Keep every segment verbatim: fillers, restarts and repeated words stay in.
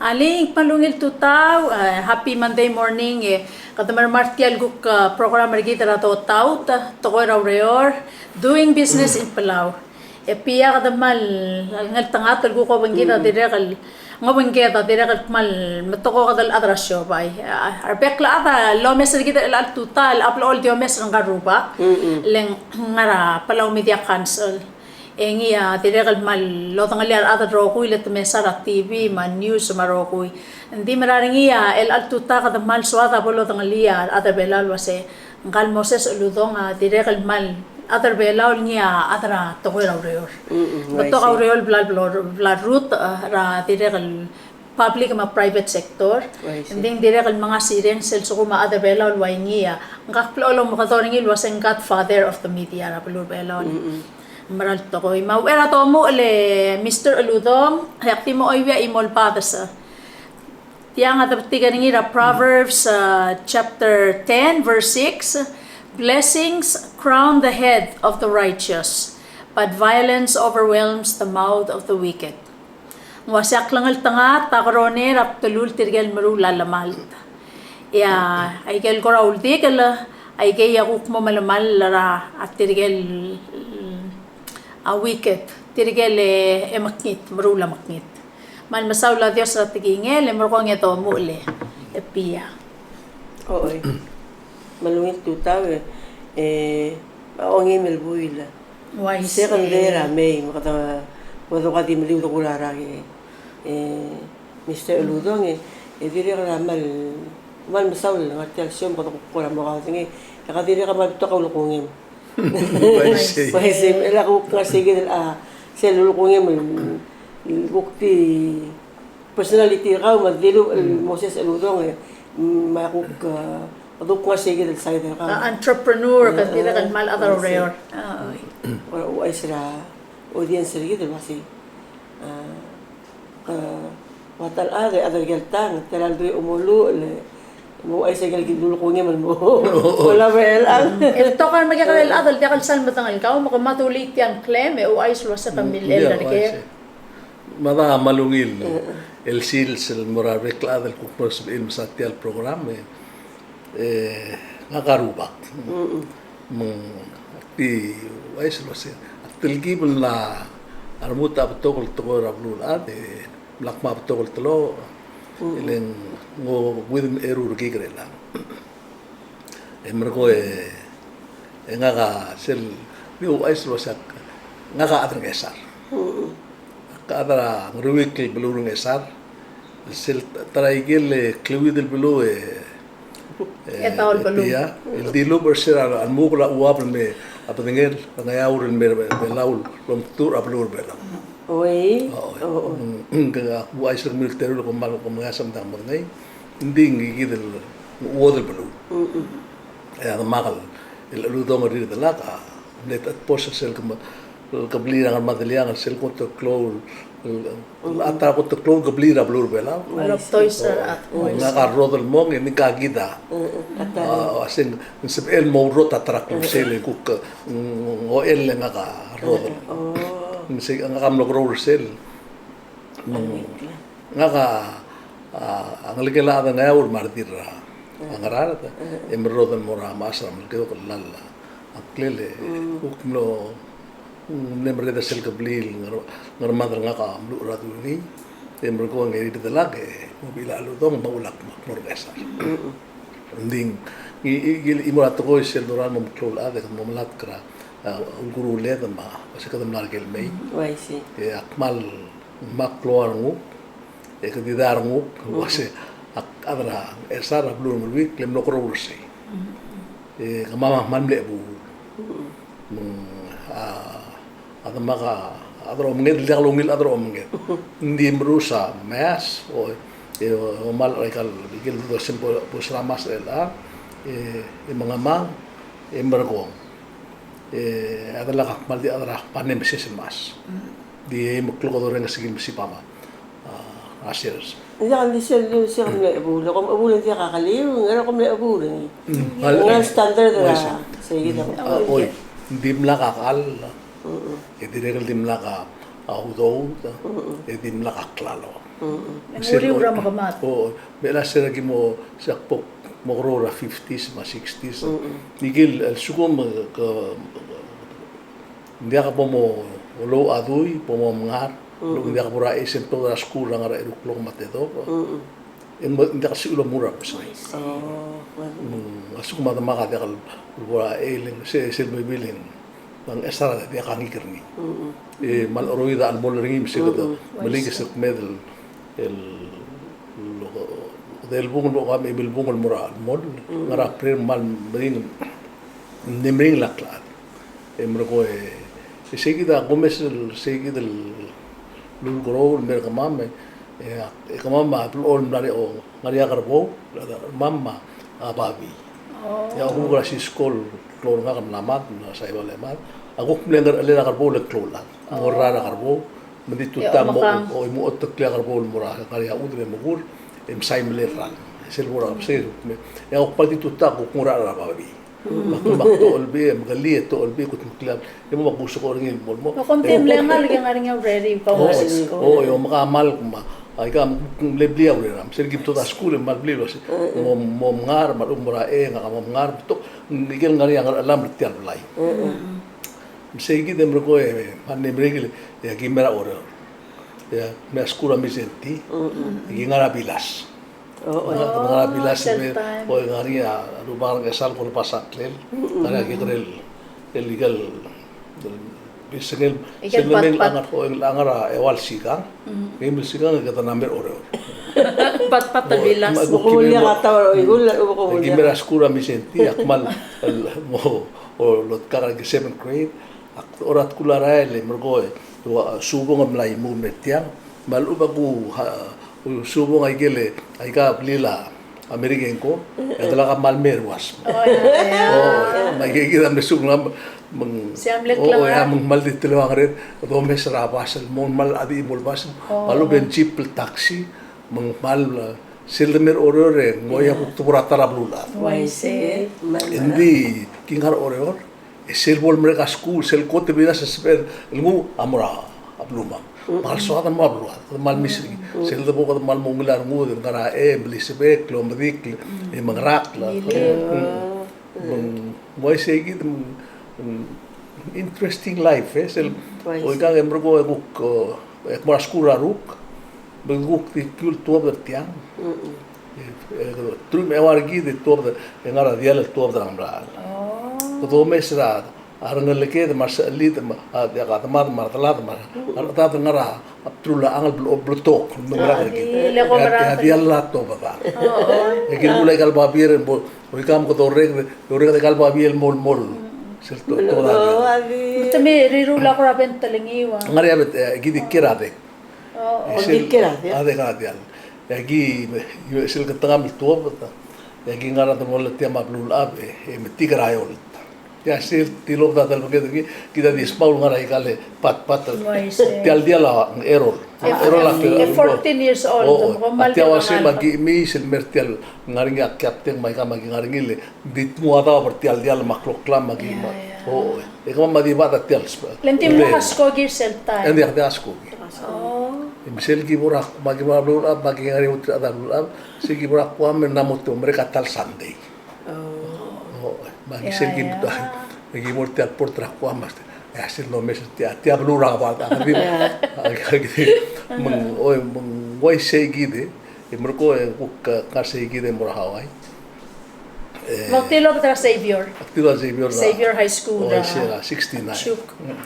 Alii, kmal ungil tutau, eh, happy Monday morning, e kede mermang er tia el kuk, eh, program er kid er a Dotaut, Tekoi er a Ureor, Doing Business in Palau. E Pia, kede kmal ngeltengat el kuk obengkid a dirrek el, ng obengkid a dirrek el kmal metokokl el chad er a siobai. A rebek el chad a lomes er kid er chelecha el tutau, a blechoel di omes er ngka el rubak, le ng ngar er a Palau Media Council. E ngii a dirrek el kmal lodengelii a rechad el rokui le te mesa er a T V me a news me a rokui. Ng di mera er ngii a chelecha el tutau kede kmal soad a bo lodengelii a rechad er a Belau el uase ngka el Moses Uludong a dirrek el kmal chad er a Belau el ngii a chad er a Tekoi er a Ureor. Betok a ureor el bla, bla, bla rut, eh, er a dirrek el public me a private sector. Ng di ng dirrek el mengasireng sel lsekum a chad er a Belau el ua ngii a, ngak a blechoel omekedong er ngii el uase ng godfather of the media er a beluu er a Belau. Mera el tekoi. Me a uchei er a domuchel e Mister Uludong, e ak di mo chuieuii a chimo el bades. Tiang a debetik er ngii er a Proverbs, uh, chapter ten, verse six, "Blessings crown the head of the righteous, but violence overwhelms the mouth of the wicked." Ng uase a klengeltengat a keroner a bdelul tirke el meruul a lemalt. E a, aike el kora uldikel, aikei a kuk mo melemall er a tirke el, a wicked, tirke el, e, mekngit, meruul a mekngit. Me kmal mesaul a Dios er a tekingel, e merekong e domuchel e Pia. Oi. Me a ungil tutau e, e, a ongim el buil. Uaisei. Second day er a May, me kede, me kede kuk di meliu el kuk er a rak e, e, Mister Uludong e, e dirrek er a kmal, kmal mesaul ngar tia el show me kede kuk kora mo kaudengei, e ka dirrek el kmal betok a ulekongem. Uaisei. Uaisei, e le kuk ngar seikid el, a, sel ulekongem el, el kuk di personality er kau me a dilu el Moses Uludong e, me a kuk, a, kede kuk ngar seikid el side er kau. A entrepreneur, e, ka dirrek el kmal chad er a ureor. Kora ouchais er a audience er kid el uasei, a, ke ua ta el chad, a chad er ker el tang, te ra el dui omoluchel, e mo ouchais a ikel kid el ulekongem el mo olab er chelechang. E betok a remekekerei el chad el diak el sal medengei el kau, me ke mad ulii tia el klem, e ouchais el uasei ke millel er ker. Mada kmal ungil el sils el mo er a rebek el chad el kuk mo er a sebechir el mesa tia el program, e, e, ngak a rubak. Me ng di uaisei el uasei, ak telkib el mla remurt a betok el tekoi er a beluulechad, e mla kmo a betok el teloi, e le ng, ng okeuid me a eru er kid er chelechang. E merekong e, e ngak a sel, di ouchais el uasei, ngak a chad er a Ngchesar. Ak chad er a Ngeruikl el beluu er a Ngchesar. Sel ta er a ikel, e, kleuid el beluu e, e, Edaol beluu. Tia el dilubech er se er a lmuut el chuab el me a bedengel a Ngeaur el me er a Belau el omtuu er a beluu er a Belau. Oi. Oi. Ng, ng, ak ouchais er kemiu el teru el kom kmal, kom ngeasek me dang medengei. Ng di ngii kid el chuodel beluu. E a demak el Uludong er a Dirredelak a mle chetechedbos er sel keme-, kebliil er a Ngermadeliang, sel kot el klou el, el, a ta er a kot el klou el kebliil er a beluu er a Belau. Ngak a rrodel el mong, e ngii kid a, a, a se ng sebechel el mo oureor a ta er a klebesei e kuk, ng, ng ochell e ngak a rrodel. Ng se ngak a mlo oureor er sel. Me ng, ngak a, a, a ngelekel a chad er a Ngeaur me a redil er a Ngaraard, e merrodel el mo er a mechas er a Melekeok el llach a ngklel e kuk mlo, mle merreder er sel kebliil, Ngermadel, ngak a mluchel er a Dulii, e merekong e Dirredelak e mo bechil a Uludong me a Ulak me ak mo er a Ngchesar. Ng di ng, i, i, i, chimo er a tekoi sel dorael el mo meklou el chad e kede mo melatk er a, a, ulkuruled me a, se kede mla er ker el mei. Uaisei. E ak kmal, me ak klou a renguk, e kede di a renguk, uase ak chad er a Ngchesar, a beluu er a Ngeruikl, e mlo oureor er sei. E kemam a kmal mle chebuul. Me ng, a, a demak a chad er a omenged, el diak lungil chad er a omenged. Ng di merus a mask, o, e, omal er a ikal, ikel dodu el sel bo, bo er a mask er chelechang, e, e mengemang, e merekong. E, a delak a kmal di chad er a kmal mle meses el mask. Di e meklou kede orrenges el mesib a ma, a, a sers. Ng diak, ng di sel, sel mle chebuul, kom chebuul, ng diak a keliu, ng diak kom mle chebuul. Ng standard er a, se kid a. Oi, ng dimlak a kall. E dirrek el dimlak a, a udoud, e dimlak a klalo. Ng uriul er a mekemad. O, me a last er a ki mo, se ak bo kmo er a fifties me a sixties. Ngike el, a lsekum ke, ng diak bo mo louchad e bo mo mengar, ng diak bo er a chais e ng tobed er a skuul er a ngar er a eru el klok me a tedobech. E ng diak el sebechir el omuchel er a website. Oh, well. Mm, a lsekum a demak a diak el bo er a eleng, se, sel bebil e ng, ng ngesar a diak a ngikel er ngii. E kmal cheroid a chelmoll er ngii, me se kede, mm, melekoi e se kmeed el, el, el, delebungel el mo, kemam e milbungel el mo er a chelmoll, ngar er a primer, kmal medengei el mei er a klechad. E merekong e, e seikid a kumes el, seikid el ulekerreu el mer kemam e, e kemam a blechoel el mla er a, o, ngar er a Kerbou, kemam a, a babii. E a kuk er a sisko el klou er ngak el mla mad, mla saibal e mad. A kuk mle ngerechelel a Kerbou el klou el chad. Mo er a Kerbou, me di tutau mo, o, mo oteklii a Kerbou el mo er a, ngar er a Udel e mekur, e msaimelel er a. Sel bo er a, se, me, e a kuk bai di tutau, kuk ngar er a babii. Me ak, me ak tochel a babii, me kelii e tochel a babii, kutmeklii a, e mo me ak kusekool er ngii el mo, mo. Kom di mle ngar er ngii a urerem, kau, o, ngar er a sisko. O, e omeka a kmal kmo, aika mle blil a ureram. Sel ki mtobed a skuul e kmal blil el uase, mo, mo mengar, me a lechub e mo er a, e, ngak a mo mengar, betok, ngike el ngar er ngii a ngerechelam er tia el blai. Me seikid e merekong e, a mle merek el, e aki mei er a Oreor. E a, mei a skuul er a Mindszenty, e ki ngar er a Bilas. O, o. Ngar er a Bilas, sel taem. O, ngar er ngii a rubak er a Ngchesar el Kolbas Aklel. Ngar er ngii a kekerei el, el ikel, el, bisengel, ikel sel lemei el patpat. Ngar, o, ngar er a eua el sikang. Ngii el sikang e kede mla mei er a Oreor. Patpat el Bilas. O, me a kuk ki mei er a skuul er a Mindszenty, a kmal, el, mo, o, lotkak er a seventh grade. Ak, ora tkul a rael e merekong e, ua, subong a mla imuul me tiang, me a lechub e ku, a, subong a ikel, aika blil a Merikel ngko, e delak a kmal mei er a uasem. O, ia, ia. O, me aike kid a mle subong a, me ng, se a mle, o, ia, klengar. Me ng kmal di teleu a ngereor, domes er a bas el mo, kmal a di mo el bas, me a lechub e ng jeep el taxi, me ng kmal, e, sel de mei er a Oreor e, ng ua ia kuk tebor a ta er a beluulechad. Uaisei. Engdi ki ngar er a Oreor, e sel bo lemerek a skuul, sel kot el bilas e sebechel el nguu a mo er a belumang. Me a lsoad a mo er a beluad, kede kmal miss er ngii. Sel debo kede kmal mo ungil a rengud, e ngar er a, e, melisebek, lomedikl, e mengerakl. Me ng uaisei kid, me ng interesting life, e, sel, oi kang e merekong e kuk, e, e kmo er a skuul er a Ruk, me kuk di kiul tuobed er tiang. E, e, teruich me a eua er kid e tuobed, e ngar er a diall el tuobed er a Ngermlechang. Kede omes er a rengeleked me a resechelid me a, a, diak a demad me a redelad me a, a rechedad el ngar er a bdelul a chang el blo-, bletok, ng ngar er a, e, a diall a tuobed. E ki rulai aika el babier el bo, oi kang me kede orreked, orreked aika el babier el mo, mo. Sel to-, tuobed a diall. Te mei rirulak er a bent el ngiu a. Ngar er a bent, e, ki di kiei er a dek. O, o, sel, di kiei er a diall. A dek a diall. E aki, e sel ketengamel el tuobed, e aki ngar er a delongelel tia me a beluulechad, e, e metik er a eolt. Tia sel tilobed a delebengked er ngii, kid a di smaul ngar er aika el patpat. Uaisei. Tia el diall a erol. E, erol a, e, fourteen years old. O, o. A tia uasei me aki chemiis el mer tia el ngar er ngii a captain me aika me aki ngar er ngii el di tmuu a daob er tia el diall me a kloklam me aki, ia, me, ia. O, e kemam a di bad er tia el sp-, le ng dimlak a skoki er sel taem. E ng diak, diak a skoki. O. E me sel ki bo er a, me aki bo er a beluulechad, me aki ngar er ngii a ulterekokl er a beluulechad, sel ki bo er a Guam e ng mla mo te merek a ta el Sunday. O. O, me aki, ia, sel ki, ia, me aki bo er tia el port er a Guam, me a sel domes er tia, tia beluu er a bad, a di, a di, me ng, o, me ng uaisei kid e, e merekong e kuk, e, ngar sei kid e mo er a Hawaii. E, me ak tilobed er a Xavier. Ak tilobed er a Xavier. Xavier High School, o, er a, se er a sixty-nine. Chuuk. Mm.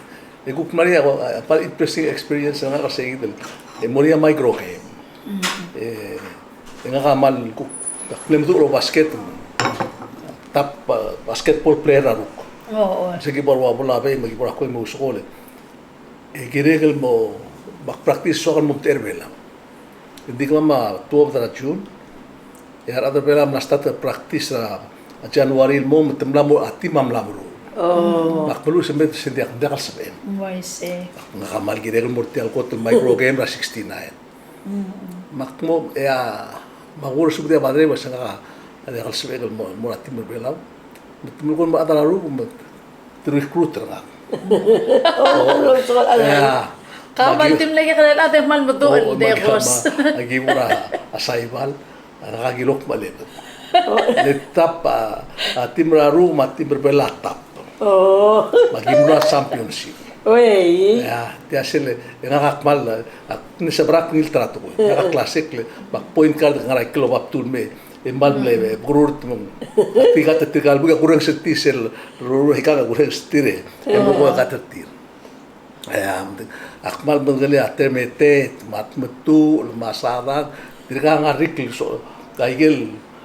E kuk mla er ngii a, a, a, interesting experience er ngak er sei kid el, e, mo er ngii a micro game. Mm. E, e ngak a kmal kuk, ak mle meduch er a basket, top, a, basketball player er a Ruk. O, o. Se ki bo er a ua bo labei, me ki bo er a koi me ousekool e. E kirek el mo, me ak practice soak el mo omtechei er a Belau. Ng di kemam a tuobed er a June, e a rechad er a Belau a mla start el practice er a January el mo, me te mla mo, a team a mla meruul. O. Me ak meluches e me se ng diak, ng diak el sebechel. Uaisei. Ngak a kmal kirek el mo er tia el kot el micro game er a sixty-nine. Mm. Me ak mo, e a, me ak oureor el subedii a padre el uase ngak a diak el sebechek el mo, mo er a team er a Belau. Me te melekoi el mo er a chad er a Ruk, me te recruit er ngak. O, el ousekool er a, ia. Ka me a ki-, di mle kekerei el chad e kmal meduch el, o, me a ki-, degos. Me a ki mla er a Saibal, a ngak a kilok me a eleven. Le top a, a team er a Ruk me a team er a Belau a top. O. Me a ki mla er a championship. Oi. Ia, tia sel, e ngak a kmal, a, ng sebechek el ngiltii er a tekoi. Ngak a classic le, me a point guard el ngar er a ikrel a Obaktul me, e kmal mle, e, bekerurt me ng. Tirka, tirka el buik a kurrenges er tir sel, ruru, ika a kurrenges er tir e. E mo ko a katertir. Ia, ak kmal medengelii a Termeteet, me a Tmetuchl, me a Sadang, tirka a ngar er a ikrel so, a ikel,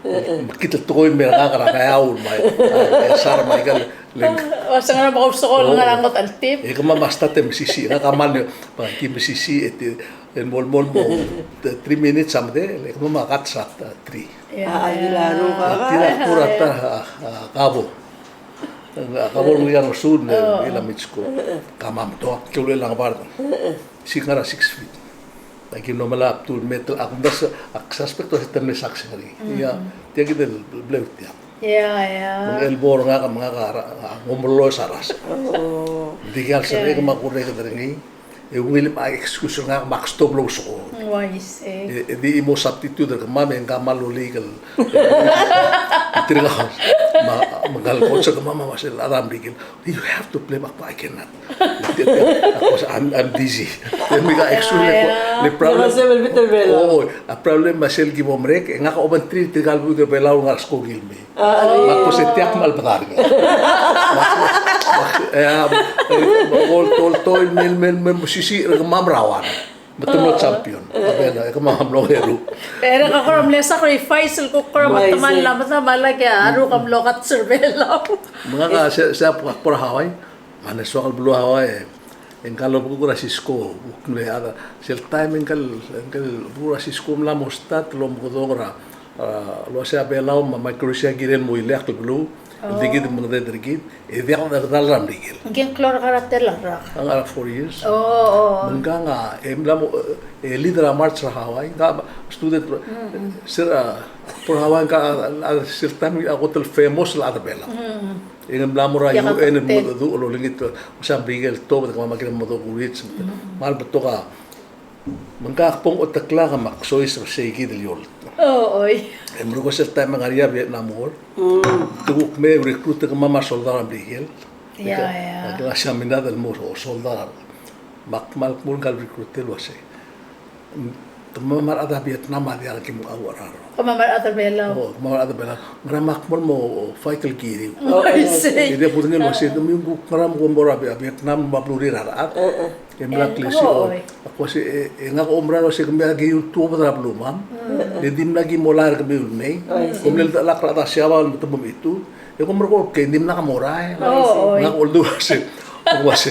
mekngit el tekoi el mer ngak er a Ngeaur, me a, a, Sar, me a ikel, le ng. O, se ngar er a Mekauseko, o, ngar er a ngodech el team. E kemam a start e mesisiich, ngak a kmal, me a ki mesisiich, e ti, e mo, mo, mo, three minutes a medal, e kemam a cut shot, a three. Ia, a, ia. A, tir a kuk er a ta, a, a, kabo. A kabo er ngii a ngeso el, o, el a Mitsko. Kemam a mtok, ke ulel a ngebard. Six, ngar er a six feet. A ki mlo melai a btul metal, ak mda se, ak suspect el uase te mle saksi er ngii. Ia, tia kid el bleu tia. Ia, ia. Me ng elbow er ngak, me ngak a, a, ng omerolloes a rasech. O. Ng dikea el sebechek me a kurreked er ngii. E ungil me a excuse er ngak me ak stop el ousekool. Uaisei. E, e di mo substitute er kemam e ngka a kmal olii el, tirka, me, me ngka el coach er kemam a uase el chad a Merikel, "You have to play." Me ak, "I cannot." Ak uase, "I'm, I'm dizzy." E me ngka a excuse, ia, le, ia, le problem. Ia, a problem me sel ki bo merek, e ngak a obengterir tirka el buik er a Belau el ngar er a skoki el mei. A, me ak uase tia kmal bedul er ngii. Me ak, me ak, e, me ak oltoil, oltoil, mel, mel, mel, mesisiich er kemam er a one. Me te mlo champion. A, e, kemam a mlo eru. Pero ka kora mle sacrifice el kuk kora me te mla mada me a lak e a Ruk a mlo cut er a Belau. Me ngak a se, se ak bo er a Hawaii. Me a le soak el beluu a Hawaii, e ngka el obekuk er a Cisco, kuk mle chad. Sel taem e ngka el, ngka el obekuk er a Cisco a mla mo start el omekedong er a, a, el uase a Belau me a Micronesia a kirel mo ileakl el beluu, el di kid el mengedecheduch er kid, e diak dechedecheduch er a Merikel. Ngii a klou er kau er a tela el rak? Ngak a four years. O, o. Me ngka a, e mla mo, e lead er a march er a Hawaii, ngka a student, se er a, bo er a Hawaii ngka a, a, sel taem a kot el famous el chad er a Belau. E ng mla mo er a U N el mengedecheduch el olengit, uase a Merikel a tuobed, kemam a kirel mo medecheduch er ngii. Me a le betok a, me ngka ak bo ngoteklak me ak soiseb er sei kid el eolt. O, oi. E merekong sel taem e ng ngar er ngii a Vietnam War. Te kuk mei e recruit er kemam a soldau er a Merikel. Ia, ia. Ak, ak siaminad el mo soldau. Me ak kmal kmo er ngka el recruiter el uase, kemam a rechad er a Vietnam a diak ki mo oueraro. Kemam a rechad er a Belau. O, kemam a rechad er a Belau. Ngera me ak mo el mo fight el kiriu. O, I see. E di a kudengei el uase, kemiu kuk ngera me kom mo er a Vietnam me a belurir a rechad. E mla klisiich, o. Ak uase, e, e ngak a oumerang el uase kemiu a kiriu el tuobed er a belumam. E dimlak ki mo lai er kemiu el mei. Kom mle delak er a rechad er a Siabal me te mo mechitud. E kom merekong, ke dimlak mo er a, e. O, oi. Ngak a oldurech el uase, uase,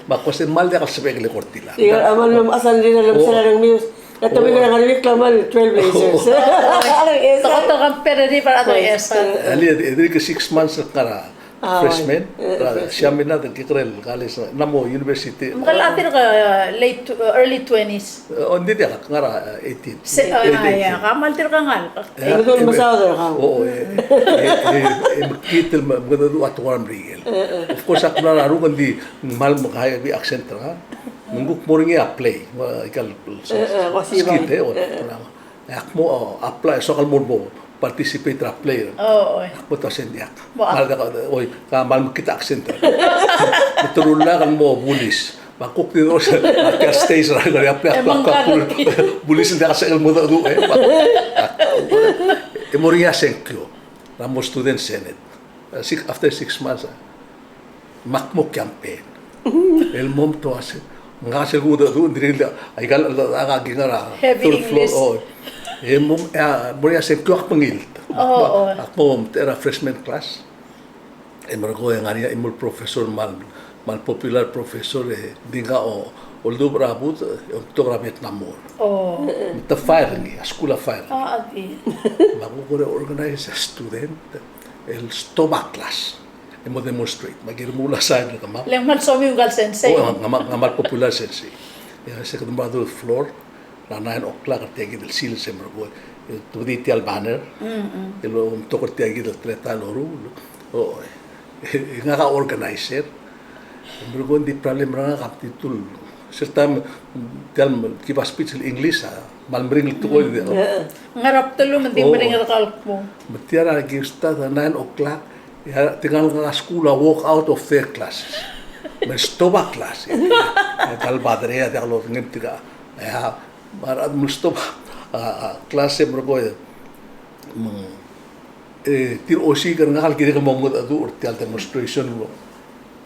me ak uase kmal diak el sebechek el kora tilobed. Ika, a kmal mechas a rengrir el mesa er a rengmiu. E te mei er a ngar er ngii el kmal Trailblazers. Te ko to compare er a rechad er a Esat. Alii, e dirk six months el ngar er a freshman, er a siaminad el kekerei el college, ng mo university. Me ke mla tir ke late, early twenties. O, ng di diak, ngar er a eighteen. Se, a, ia, kmal tirka ngalek. E, e, e, o, e, e, e, mekngit el me, mengedecheduch a tekoi er a Merikel. Of course, ak mla er a Ruk e ng di kmal me heavy accent er ngak. Me ng kuk mo er ngii a play, me aika el skit, e, o, e, ak mo, o, apply, soak el mo, mo participate er a play. O, oi. Ak mo ta se ng diak. Mo, a. Kmal diak, oi, kmal mekngit a accent. Me te rullak el mo bullies. Me a kuk di dosa, a tia stage er a, er a, e, me ng ka, bulis ng diak a sel mo dedu, e. E mo er ngii a sengkio er a mo student senate. E, six, after six months, e, me ak mo campaign. El mo mto a se, ngak a sel kudedu, ng dirrek el, aika el, a, a, ki ngar er a third floor, o. E mo, e, mo er ngii a sengkio ak mengilt. O, o. Ak mo, ak mo mtechei er a freshman class. E merekong e ng ngar er ngii a chimo el professor el kmal, kmal popular professor e di ngak a oldubech er a budech e omtok er a Vietnam War. O. Me te fire er ngii, a skuul a fire. A, a di. Me ak kuk kora organize a student el stop a class e mo demonstrate. Me aki remuul a sign er kemam. Le ng kmal somiu ngka el sensei. O, ng kmal, ng kmal popular sensei. E se kede mo er a third floor. Er a nine o'clock er tia kid el sils e merekong, e, tobedii tia el banner. Mm, mm. El omtok er tia kid el teletael el loruul. O, e, e, ngak a organizer. E merekong, ng di problem er ngak a mtitul Sel taem, tia el ki ba speech el English a, kmal meringel el tekoi el di. Ngar er a bdelum e ng di meringel er kau el kmo. Me tia er a ki start er a nine o'clock, e a tirka el ngar er a skuul a walk out of their classes. Me stop a class. E a tal padre a diak lodengei tirka. E a, me a rechad me stop a, a, class e merekong e, me ng E, tir osiik er ngak el kirek el mo mengedecheduch er tia el demonstration el,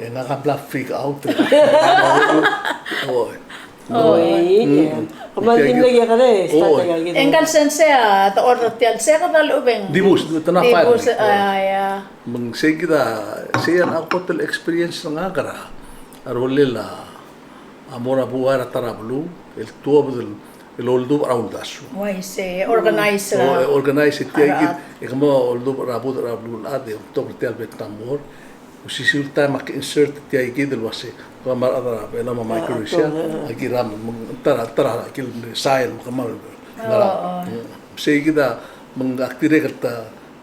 e ngak a mla freak out. Oi. Oi. Mm. Kmal di mle kekerei, oi. E ngka el sensei a, te order er tia el se kede lechub e ng. Dibus, te na fire. Dibus, a, ia. Me ng sei kid a, sei a kot el experience er ngak er a, a rolel a, a mo er a buai er a ta er a beluu, el tuobed el, el oldubech er a uldasu. Uaisei, organize er a. O, e organize er tia kid, e kmo oldubech er a budech er a beluulechad, e betok er tia el Vietnam War. Osisiu el taem a ke insert er tia kid el uase, kemam a rechad er a Vietnam me a Micronesia, a ki er a, me ng ta er a, ta er a, ki el sign, me kemam, ngar er a. Sei kid a, me ng ak dirrek el ta,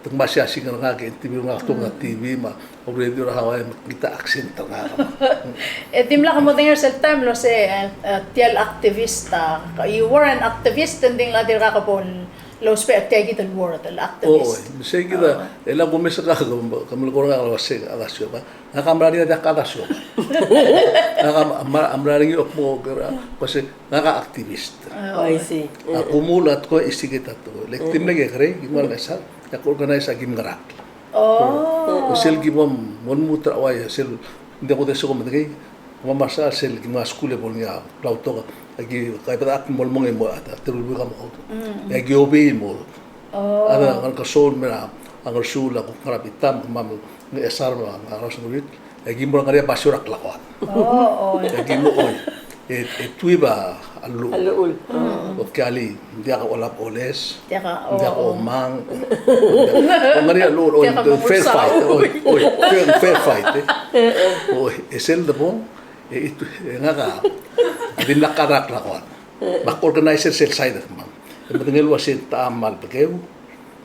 Te kmo a siasing er ngak e interview er ngak el tuobed er a T V me a radio er a Hawaii me kngit a accent er ngak. E dimlak modengei er sel taem el uase, e, e, tia el activist a, you were an activist, e ng di ngak a dirkak bo lousbech er tia kid el word el activist. Oi, me sei kid a, e le kumes er ngak, ke melekoi er ngak el uase, a da siobai. Ngak a mla er ngii a diak a da siobai. Ngak a mla, a mla er ngii a kmo, uase, ngak a activist. Oh, I see. A kumuul a tekoi, osiik a tekoi. Le ak di mle kekerei, ki kmal ngesar, e ak organize a Kim Ngerakl. Oh. Sel ki bo mo lmuut er a uai, sel, ng di ko de seko medengei, me a masa sel ki mngai a skuul e bo lengii a klautok, a ki, kaibedechakl el mo lmong e mo, a, a, teru el buik a mo kautuk. Mm. E a ki obii el mo. Oh. A, a, ngar er a Ngersoul me a, a Ngersuul a kuk ngar er a bita, me kemam a Ngchesar me a, a Ngerasengruit. E ki mo er a ngar er ngii a basio er a klakoad. Oh, oh. E ki mo, oi. E, e tuib a llechul. A llechul. Mm. Okiali, ng diak a olab oles. Diak a, ng diak a, oh, omang. Ng diak a, o ngar er ngii a llechul, oi, diak a fair fight. Oi, oi, fair, fair fight, e. Oi, e sel debo, e, e tu-, e ngak a, a dimlak a klakoad. Me ak organize er sel side er kemam. E medengei el uase ng techa a Malbekeu,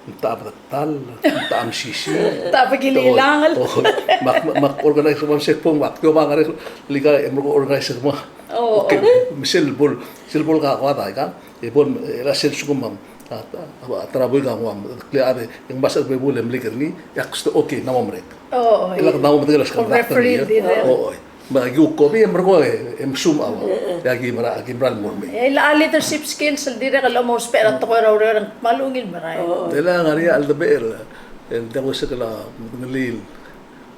ng techa a Bedekdall, ng techa a Mesisiich. Techa a Bekililangel. O, o, me ak, me ak organize er kemam sel bong, me ak di oba ngar er ngii a, e merekong organize er kemam. Oh. Okay, me sel bo el, sel bo el klakoad a ika, e bo el, e le sel lsekum a, a, a, a ta er a buik a nguu a, kle a de, e ng mesa a bebul e mlik er ngii, e ak sto, okay, ng mo merek. Oh, oh, e le ak ng mo medengei el uase ng referee, di, o, o. Me a ki kuk obii e merekong e, e mesumech a ua. E a ki mera, a ki mera el mo er mei. E le a leadership skills el dirrek el omousbech er a tekoi er a ureor e ng kmal ungil merael. E le a ngar er ngii a cheldebechel el, el diak kusaod el medengelii el,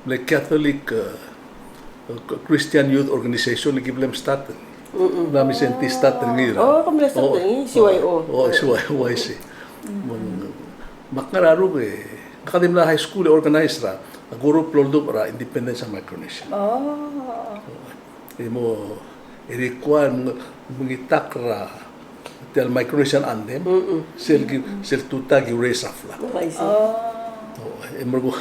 mle Catholic, e, Christian Youth Organization el ki bla mstart. Bla msenti start er ngii er a. Oh, ke mle start er ngii, C Y O. Oh, C Y O, I see. Me ng, me ak ngar er a rokui, ngak a di mla high school e organize er a, a group el oldubech er a independence er a Micronesia. Oh. E mo, e require me ng, me ng ngitakl er a, tia el Micronesian anthem, sel ki, sel tutau ki raise a flag. Oh, I see. Oh. Oh, e merekong,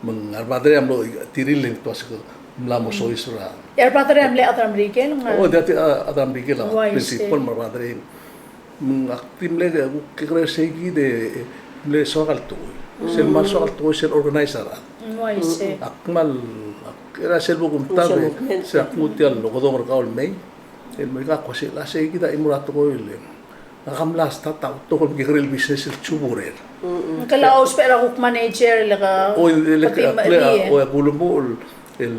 me ng a repadre a mlo, tir el ng tuasek, mla mo soiseb er a. E a repadre a mle chad er a Merikel, ng. Oh, tia, tia, a, chad er a Merikel a, oh, I see, principal me a repadre. Me ng ak di mle ke-, kekerei er sei kid e, e mle soak el tekoi. Sel kmal soak el tekoi sel organize a rechad. Mm, I see. Ak kmal, ak, er a sel bo kumtab e, sel ak nguu tia el okedong er kau el mei. El mei ak kmo sei, le sei kid a chimo er a tekoi el. Ngak a mla start a betok el kekerei el business el tsuburel. Ng kele ousbech er a kuk manager, le ka. O, le ka, le, o, e kulemuchel el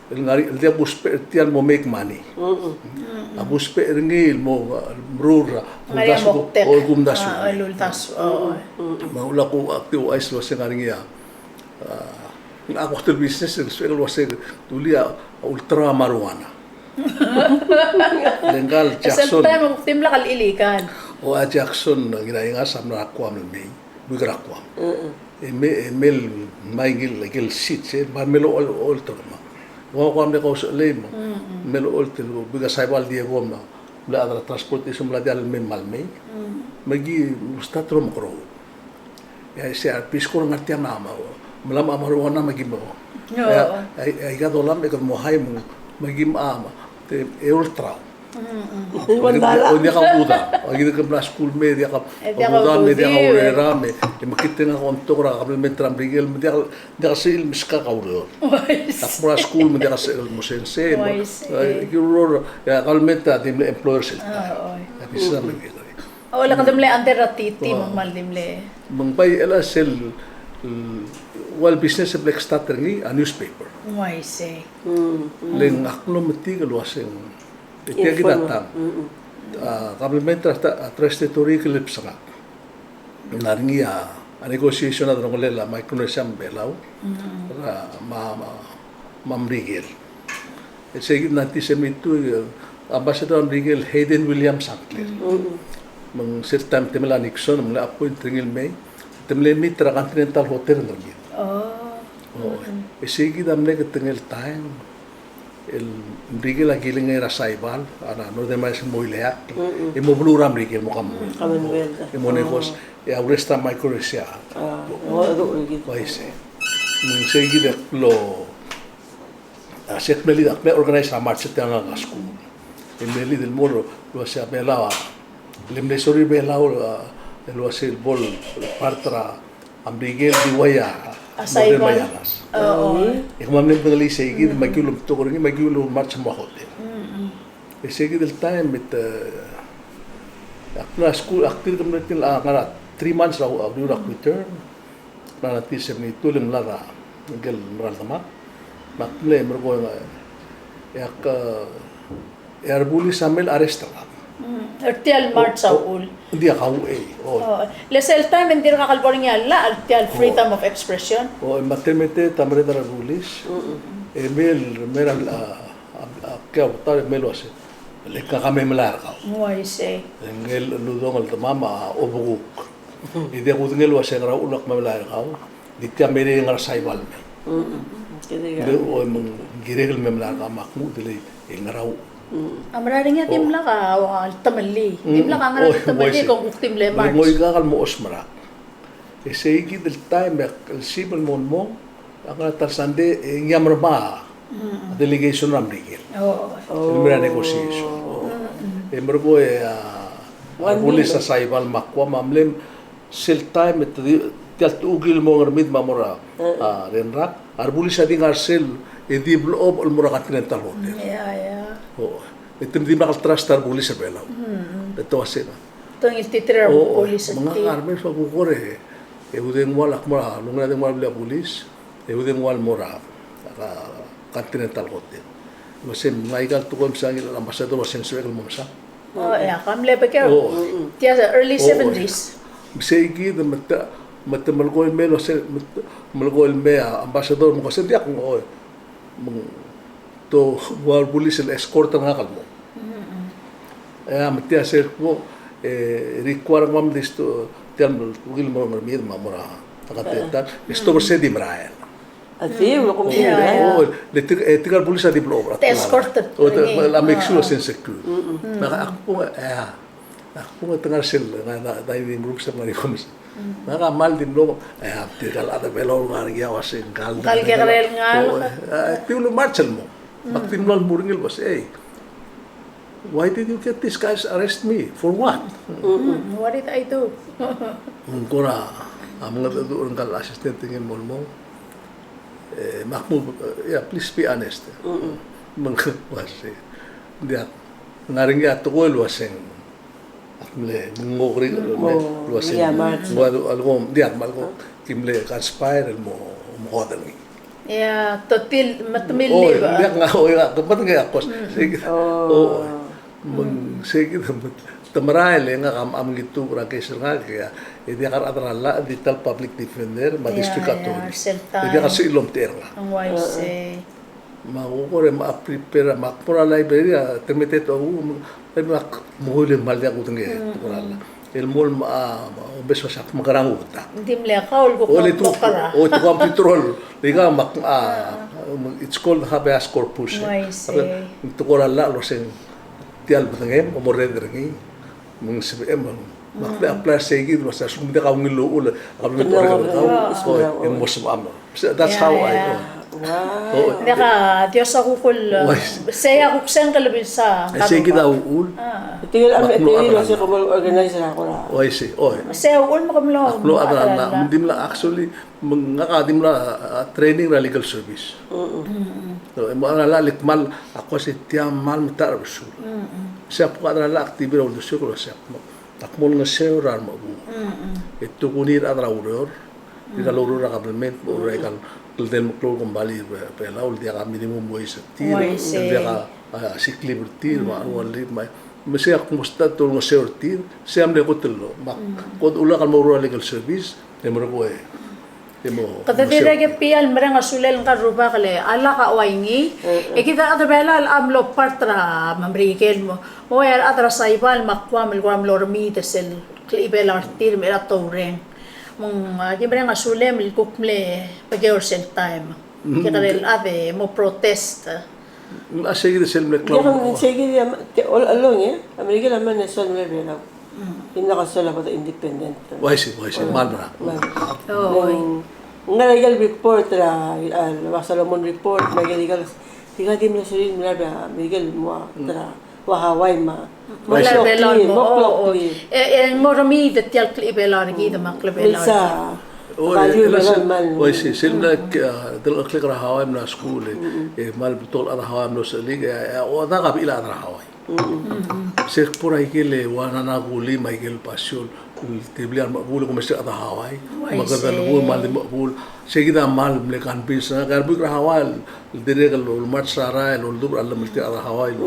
el ngar er ngii, el diak kusbech er tia el mo make money. Mm. A kusbech er ngii el mo, uh, meruul er a uldasu, o kumdasu. Ah, el uldasu. Oh. Me a ulak ak di ouchais el uase ng ngar er ngii a, uh, ng a kot el business el sebechek el uase dulii a ulterau a marijuana. Le ngka el Jackson. Sel taem e ng dimlak el illegal. O a Jackson Ngiraingas a mla er a Guam el mei. Buik er a Guam. Mm. E me, e mei el mei ngii el, ngii el seat, e, me a mei el o-, o-, ocholt er kemam. Ng ua Guam el kausechelei me. Mm, mm. Mei el ocholt el buik a Saibal Diego me a, mle chad er a transportation me a diak el mei me a mei. Mm. Me ki start el omekeroul. E a C R P sel kora ngar tia me a, me a, me a marijuana me ki mo. Oh. E a, e a, e a ika dolam e kede mo high me, me ki mo, a, me, te, e ulterau. Mm, mm. Ng diak a ududa. Aki di kemla skuul me, diak a ududa me, diak a ureram me, e mekngit e ngak a omtok er a kabelment er a Merikel, me diak, diak a sel meskak a ureor. Ak mo er a skuul me diak a sel mo sensei, me, e, ki ureor, e a kabelment a di mle employer sel. A, di sel a Merikel. O, le kede mle under a T T, me kmal di mle. Me ng bai el a sel, mm, ua el business el bla kstart er ngii a newspaper. Uaisei. Le ngak a mlo metik el uaseng. E tia kid a tang. A kabelment er a Trust Territory a kilebesengak. Ng ngar er ngii a negotiation a delongelel a Micronesia me a Belau. Er a, me a, me a, me a Merikel. E sei kid nineteen seventy-two, e, ambassador er a Merikel Hayden Williams a ngklel. Me ng sel taem e temel a Nixon, me ng mle appoint er ngii el mei. Te mle meet er a Continental Hotel er ngii. O. E sei kid a mle ketengel taem el Merikel a kilengei er a Saipan, a Northern Marianas el mo ileakl. E mo beluu er a Merikel el mo Commonwealth. Commonwealth. E mo negotiate, e a rest er a Micronesia. Uaisei. Me ng sei kid a klo A, se ak mle lead, ak mle organize a march er tia el ngar er a skuul. E mle lead el mo el uasei a Belau a, le mle sorir a Belau, a, el uasei el bo el part er a Merikel el di uai a Northern Marianas. E kemam a mle medengelii sei kid, me aki ulemtok er ngii, me aki ulemarch el mo er a hotel. E sei kid el taem e te, ak mla skuul, ak dirk mle, a, ngar er a three months er a, a uriul er a kuiter. Mla er a nineteen seventy-two el mla er a, ngike el mera el demak. Me ak mle merkong e ak, e a rebulis a mle arrest er ngak. Mm, er tia el March a uchul. Ng diak, a uchei. O. O, le sel taem e ng dirkak el bo er ngii a llach, tia el freedom of expression. O, e me te mei e te merreder a rebulis. E mei el, mei er a, a, a, a, kau ta, mei el uasei. Le ngak a me melai er kau. Uaisei. E ngii el udengel el demam a obekuk. E diak kudengei el uasei ngera uchul ak me melai er kau. Di tia merei e ngar er a Saipan el mei. Di, o, me ng kirek el me melai er kau me ak nguu di le, e ngera uchul. A mera er ngii a dimlak a, a, temellii. Dimlak a ngera temellii e kuk di mle march. Ng ngoikak el mo osmerak. E sei kid el taem e ak lsibel el mo, mo, a ngar er a ta el Sunday, e ngii a mermang a delegation er a Merikel. O. El mei er a negotiation. E merkong e a, a rebulis er a Saipan me a Guam a mle sel taem e te di, tia el techukil el mo Ngermid me a mo er a, a, Renrak. A rebulis a di ngar er sel, e di blechob el mo er a Continental Hotel. Ia, ia. O. E te dimlak el trust a rebulis er a Belau. E te uasei. Te ngiltiterir a rebulis er tir. Me ngak a remes a kuk kora e, e udengua el ak mo er a, lungil a dengua el blil a bulis, e udengua el mo er a, a, Continental Hotel. Me sei ng aika el tekoi me se ngii el ambassador a se ng sebechek el mo mesa. O, ia, ka mle bekeu. O. Tia early seventies. Me sei kid me te, me te melekoi el mei el uasei, me te melekoi el mei a ambassador me ko se diak, o. Me ng, te ua rebulis el escort er ngak el mo. E a, me tia sel kmo, e, require er kemam el di stu, tia el ungil mo er a Ngermid me a mo er a Continental, e stop er sei di merael. A di, ulekum di merael. O, le tirka, e, tirka el bulis a di blechob er a, te escort er ngii. O, te, a make sure se ng secure. Me ak kmo, e, Ak kmo te ngar er sel, ngar er a, ngar er a dining room se ngar er ngii a komes. Ngak a kmal di mlo, e, tirka el chad er a Belau el ngar er ngii a uasei ngkal. Ngkal kekerei el ngalek. O, e, e, te ulemarch el mo. Me ak di mlo el mo er ngii el uasei, "Hey, why did you get these guys arrest me? For what?" Mm, what did I do? Me ng kora, a mengedecheduch er ngkal assistant er ngii el mo el mo. E, me ak kmo, e, yeah, please be honest. Me ng uasei, diak, ngar er ngii a tekoi el uaseng. Ak mle, me ng okerik el uaseng. Ua, a leko, diak, me a leko, ki mle conspire el mo, mo kot er ngii. Ia, totil, me te mle, o, diak, ngak, o, ia, ke medengei a kos. Sei kid. O. Me ng, sei kid, te merael e ngak a, a mengitubech er a case er ngak, e, e diak a rechad er a llach, di ta el public defender, me a district attorney. E diak a sebechir el omtechei er ngak. Ng uaisei. Me a kuk kora me a prepare, me ak mo er a library, a, te mei e te, o, me ak mo ule me ng diak kudengei, tekoi er a llach. El mo el me a, a, omes uasei ak mekerang a utak. Ng di mle kau el kuk, o, le tu, o, te computer, le ika me ak, a, it's called habeas corpus, e. Uaisei. Tekoi er a llach el uaseng tia el bedengem, o mo rreder er ngii, me ng sebechem, me ak mle apply er sei kid el uasei a lsekum ng diak a ungil el uchul, a kabelment a orrekedel kau, o, e mo sebecham. That's how I, o. Wow. Diak a Dios a kuk el, sei a kuk sengk el bisa. Sei kid a uchul. Tirke el, tirke el se kom organize er a kora. Oi, sei, oi. Sei a uchul me kom lo. Ak mlo chad er a llach, me ng dimlak, actually, me ngak a dimlak a training er a legal service. E mo chad er a llach el kmal, ak uase tia kmal metacherbesul. Sei a kuk chad er a llach, ak di bai er a uldesuek el uase ak mo, ak mo olengeseu er a remechebuul. E tokuni er a rechad er a ureor, tirka el oureor er a government, oureor er aika el kldei el meklou el kombalii er a Belau, el diak a minimum wage er tir, el diak a, a, sick leave er tir, me a annual leave, me, me sei a kuk mo start el olengeseu er tir, sei a mle kot el, me ak, kot ulak el mo oureor er a legal service, e merekong e, e mo. Kede dirrek e bai el mereng a sulel ngka el rubak el, a lak a ua ngii, e kid a rechad er a Belau a mlo part er a Merikel, mo, mo ua a rechad er a Saibal me a Guam el kora mlo remiid er sel klechibelau er tir me er a toureng. Me ng, a, di mereng a sulem el kuk mle bekeu er sel taem. Kekerei el chad e mo protest. A sei kid a sel mle klou. Sei kid a, te, all along, e, a Merikel a mle soal el mle Belau. Dimlak a soal a bo de independent. Uaisei, uaisei, kmal mera. Kmal mera. Ng ngar er a ikel report er a, a, Solomon Report, me a ikel, ikel, tirka di mle sorir el mla er a Merikel el mo er a ua Hawaii me a, mo kloklir, mo kloklir. E, e ng mo remiid er tia el klechibelau er kid me a klebelau er kid. Oi, sel mla, a, delengcheklek er a Hawaii me a skuul, e, e kmal betok el chad er a Hawaii a mlo sechelik, e, e, a odak a bechil a chad er a Hawaii. Se kbo er a ikel ua Nana Guli me a ikel basio el tiblii a remechebuul el kumes er a Hawaii. Me kede lebo me a remechebuul. Sei kid a kmal mle convince, a, kede lebo er a Hawaii el dirrek el march er a rael el oldubech er a llemeltir a rechad er a Hawaii el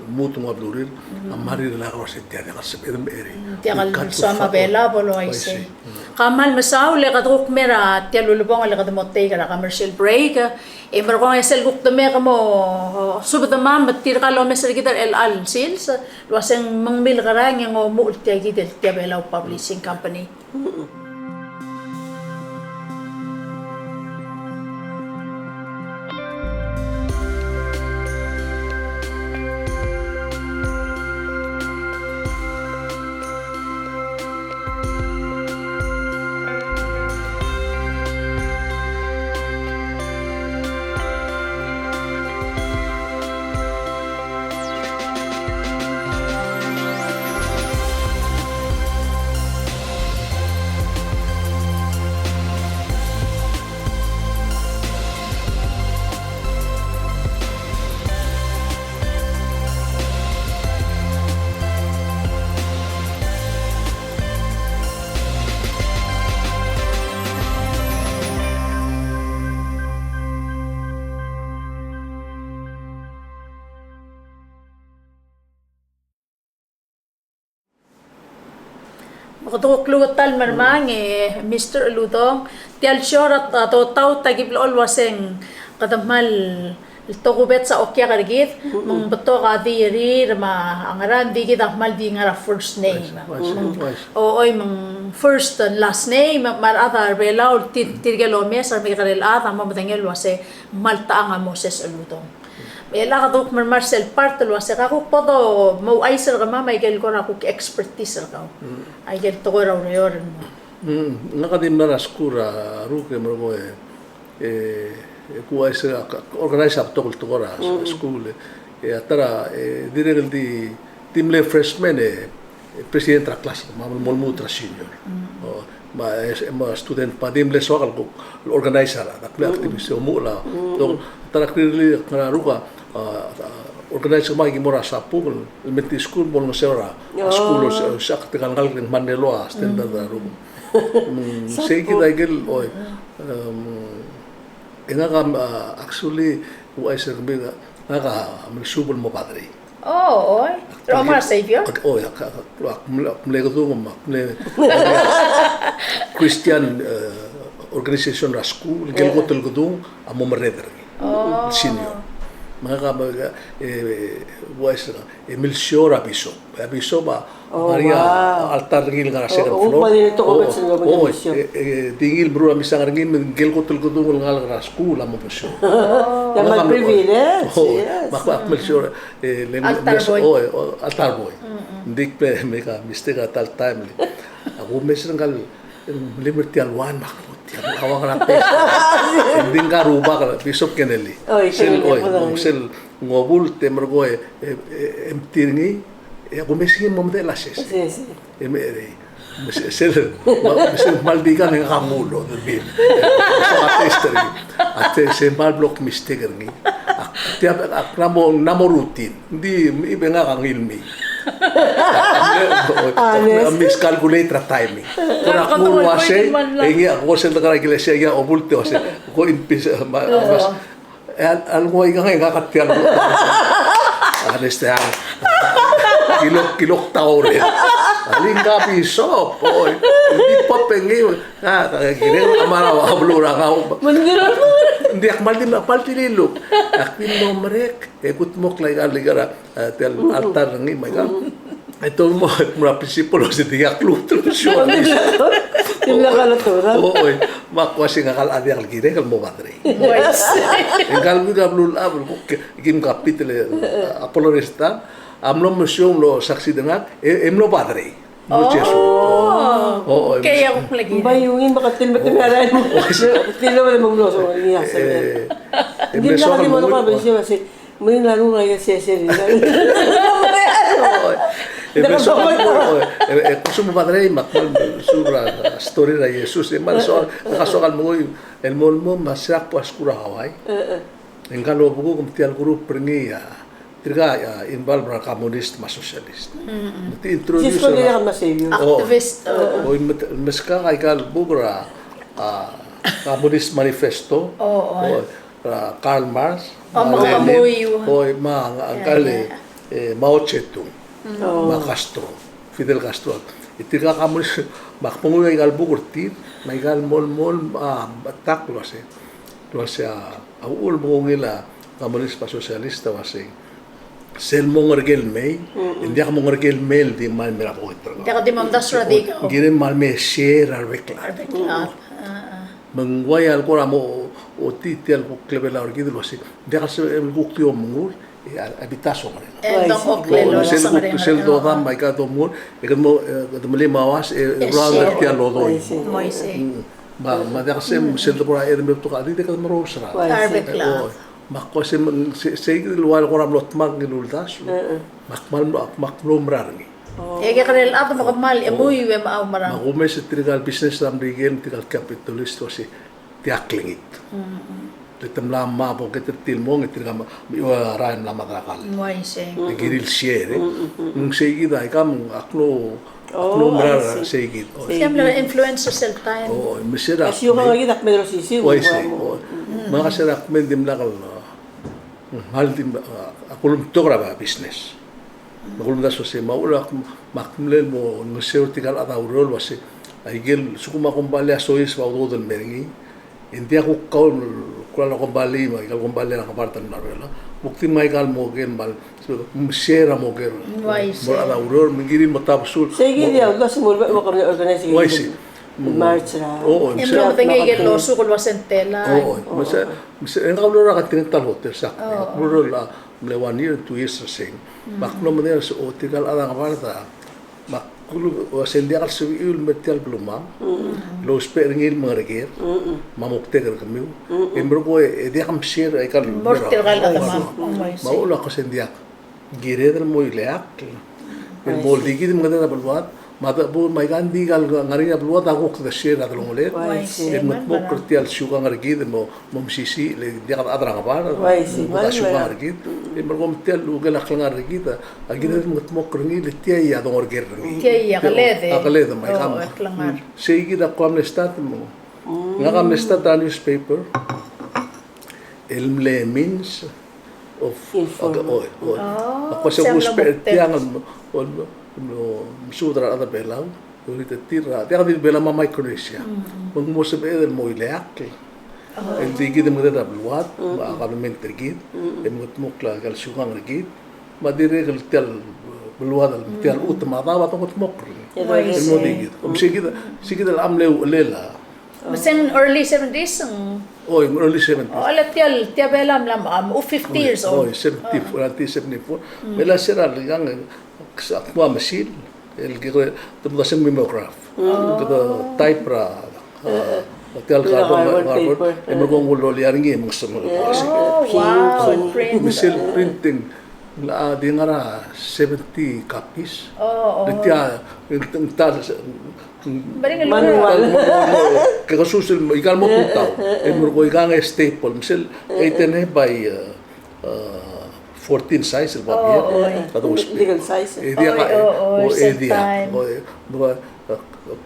lmuut el nguu a belurir. A kmal rirellii el kora se tia diak el sebeched el mecheri. Tia el soam a Belau bo el uaisei. Ka kmal mesaul e kede kuk mei er a tia el ulebongel e kede mo take er a commercial break. E merekong e sel kuk de mei e ke mo subedemam me tirka el omes er kid er chelecha el sils el uaseng me ng milkerang e ng omuchel tia kid el tia Belau Publishing Company. Me kede kuk lmuut el mermang e Mister Uludong, tia el show er a, a, Totaut a ki blechoel el uaseng kede kmal tokubets a okiak er kid, me ng betok a di er tir me a ngerang, di kid a kmal di ngar er a first name. Oi, me ng first and last name, me a rechad er a Belau, tir, tirke el omes, a remekekerei el chad a mo medengei el uase kmal techang a Moses Uludong. Me chelecha kede kuk mermang er sel part el uase ka kuk bo do mo ouchais er kemam a ikel kora kuk expertise er kau. A ikel tekoi er a ureor el mo. Ngak a di mla er a skuul er a Ruk e merekong e, e, e kuchais er a, organize a betok el tekoi er a skuul e, e a ta er a, e, dirrek el di di mle freshman e, e president er a class, me a mo lmuut er a senior. O, me a, e, me a student, me a di mle soak el kuk, el organize a, a mle activity, omuchel a. Dok, ta er a kirel ngar er a Ruk a, a, organize me a ki mo er a Sapung, el, elementary school, mo olengeseu er a, a school, o, se, se ak tirka el ngalek el mle low a standard er a Ruk. Mm, sei kid a ikel, oi, em, e ngak a, a, actually, uaisei er kemiu, ngak a mle suub el mo padre. O, oi. Er a Omar Savior? Ak, oi, ak, ak, ak mle, ak mle kedung, me ak mle Christian, e, organization er a skuul, ngike el kot el kedung a mo merreder er ngii. O. Senior. Me ngak a, e, e, uaisei, e milsio er a bishop. E a bishop a, o, ngar er ngii a altar er ngii el ngar er a second floor. O, e, e, di ngii el meruul a misang er ngii, me ngike el kot el kedung el ngalek er a skuul a mo milsio. O, me ak, ak milsio. E, le, altar boy. O, o, altar boy. Ng di kbe make a mistake er a ta el taem. Ak omes er ngka el, le mei er tia el one me ak mo di. Ng ua ngera a test. Ng di ngka el rubak el Bishop Kennelly. Oi, sel, Kennelly, oi, sel ngobult e merekong e, e, e, e mtir ngii, e kumes ngii el mo medechel a sesei. Sesei. E me, e, me se, sel, me, me sel kmal di kang e ngak a nguu el odebil. So a test er ngii. A te, se kmal blo kmistake er ngii. Ak, tia, ak, ng mo, ng mo routine. Ng di, me, me ngak a ngilmii. A miscalculate er a timing. Kora kmu el uasei, e ngii a ko sel dekar a ikelesia, e ngii a obult e uasei, ko impis, ma, mas, e a, a lenguu a ikang e ngak a tia el, a, este, a, kilok, kilok taur e. A le ngka a bishop, oi, di pop e ngii, a, a, kirel a mera a beluu er a ngau. Ng diak, kmal di, kmal di liluk. Ak di mlo merek, e kudmokl a ikal, ikal, a, tia el altar er ngii me aika. E te mo, mo er a principal el uasei tia el kluk, te mo sure. Dimlak a lotu, a? O, oi. Me ak uasei ngak a diak el kirek el mo padre. Uaisei. E ngka el buik a beluulechad el kuk, kim kapit el, a, apologist a, a mlo mesiou el mlo succeed er ngak, e, e mlo padre. Mlo Jesuit. O, oi. Kei a kuk mle kirek. Bai ungil me ke tir me te merael. Uaisei. Tir el mlo mesiou, e, e, mle soak el mo, uaisei. Mle ngii a renguk a sesei. Oi. E, me soak el mo, oi, e, e, kuk soak el mo padre, me ak kmal mesuub er a story er a Jesus. E kmal soak, ngak a soak el menguiu el mo, el mo, me se er a kbo a skuul er a Hawaii. E, e. E ngka el obekuk me tia el group er ngii a, tirka a involve er a communist me a socialist. Me te introduce er a activist. O, oi, me te, meskak a ikal buk er a, a, Communist Manifesto. O, oi. Er a Karl Marx, o, me a Lenin, oi, me a, a, ngka el, e, Mao Zedong, me a Castro, Fidel Castro. E tirka a communist, me ak menguiu a ikal buk er tir, me a ikal mo, mo, a, betok el uasei, el uasei a, a uchul me ng ungil a communist me a socialist a uasei sel mo ngerkel mei, e ng diak mo ngerkel mei el di kmal mei er a boit er kau. Diak di mo omdasu er a di kau. Ng kirel kmal mei share a rebek el chad. A rebek el chad. A, a. Me ng uai a le kora mo ochotii tia el kuk klebelau er kid el uasei, diak el sebechem el kuk di omengur, e a, a bita a songerenger. E, sel kuk, sel dodam me aika domengur, e kede mo, e, kede melim a uas, e, e, run er tia el odoi. Uaisei. Mm. Me, me diak se, sel de kora e de me betok a di, de kede merous er a. Uaisei. A rebek el chad. O, me ak ko se, se, seikid el ua le kora mlo dmak ngii el uldasu. Me ak kmal, me ak kmal mlo mera er ngii. E kekerei el chad me kmal, e, mo, e me a oumerang. Me a kumes e tirka el business er a Merikel, tirka el capitalist, uasei, tia klengit. Le te mla mo pocket er tir el mong, e tirka me, me a rael mla mad er a kall. Uaisei. E kirir el share, e. Me ng seikid a ikang, ak lo, ak lo mera er a seikid. O. Sei a mle influencer sel taem. O, me se er a. Uaisei. O. Me ngak a se er a kmo ng dimlak el, a, kmal di, a, ak ulemtok er a business. Me ak ulemdasu el uasei, me a uchul, me ak mle mo ngeseu er tirka el chad er a ureor el uasei, a ikel, sekum a kombalii a soiseb a udoud el mei er ngii, e ng diak kuk kau el kora el kombalii, me a ikal kombalii er a Ngebard el mla er a Belau, me kuk di me a ikal mo ker, me a, me share a mo ker. Uaisei. Mo er a chad er a ureor, me ng kirir el mo tabesul. Seikid a uldasu el mo, mo organize. Uaisei. March er a. O, o, e ng mlo medengei ikel losuk el uasei ng tela. O, o, me se, me se, e ngak a mlo er a Continental Hotel, sak. O, o. Mlo er a, mle one year, two years er sei. Me ak mlo medengei el uasei, o, tirka el chad er a Ngebard a, me ak uasei ng diak el sebechiu el mer tia el belumam el ousbech er ngii el mengereker, me a moktek er kemiu. E merekong e diak mshare a ikal. Mo er tirka el chad er a. Me a uchul a ko se ng diak. Kired el mo ileakl el mo di kid el mengedereder er a beluad, me a de bo, me aika ng di ikal ngar er ngii a beluad a kuk de share a delongeled. Uaisei. E mengedmokl er tia el siukang er kid el mo, mo mesisiich, le diak a chad er a Ngebard a mo ta siukang er kid. E merekong me tia el ukel a klengar er kid a kired el mengedmokl er ngii le tia a dongereker er ngii. Tia a keled, e. A keled, me aika. O, me a klengar. Seikid a ko a mle start el mo. Ngak a mle start er a newspaper el mle means of, o, o. A ko se ng ousbech er tiang el mo, o, mo, mo mesubed er a rechad er a Belau, e olengit er tir, a, diak di Belau, me a Micronesia. Me ng mo sebeched el mo ileakl el di kid el mengedereder er a beluad, me a government er kid, e mengedmokl a ikal siukang er kid, me a dirrek el tia el beluad el, tia el chutem a daob a dongedmokl er ngii. El mo di kid. Me se kid, se kid el mle uchelel a. Me se ng early seventies, ng. Oi, early seventies. O, le tia el, tia Belau a mla, um, fifty years old. Oi, seventy-four, nineteen seventy-four. Me le se er a lekang, ak mo mesil el kede, te mo dmu a se el mimeograph. Kede type er a, a, Tia el carbon, carbon paper, e merekong el lolia er ngii e mengesemel. Oh, wow, print. Me sel printing, a di ngar er a seventy copies. Oh, oh. Tia, ng ta, manual. Ke kesus el ikal mo tutau. E merekong ikang e staple. Me sel eight and a half by, uh, uh, fourteen size el babier. Oh, oh. Kede ousbech. Legal size. E diak, oh, oh, e diak. Same time. Oh, e,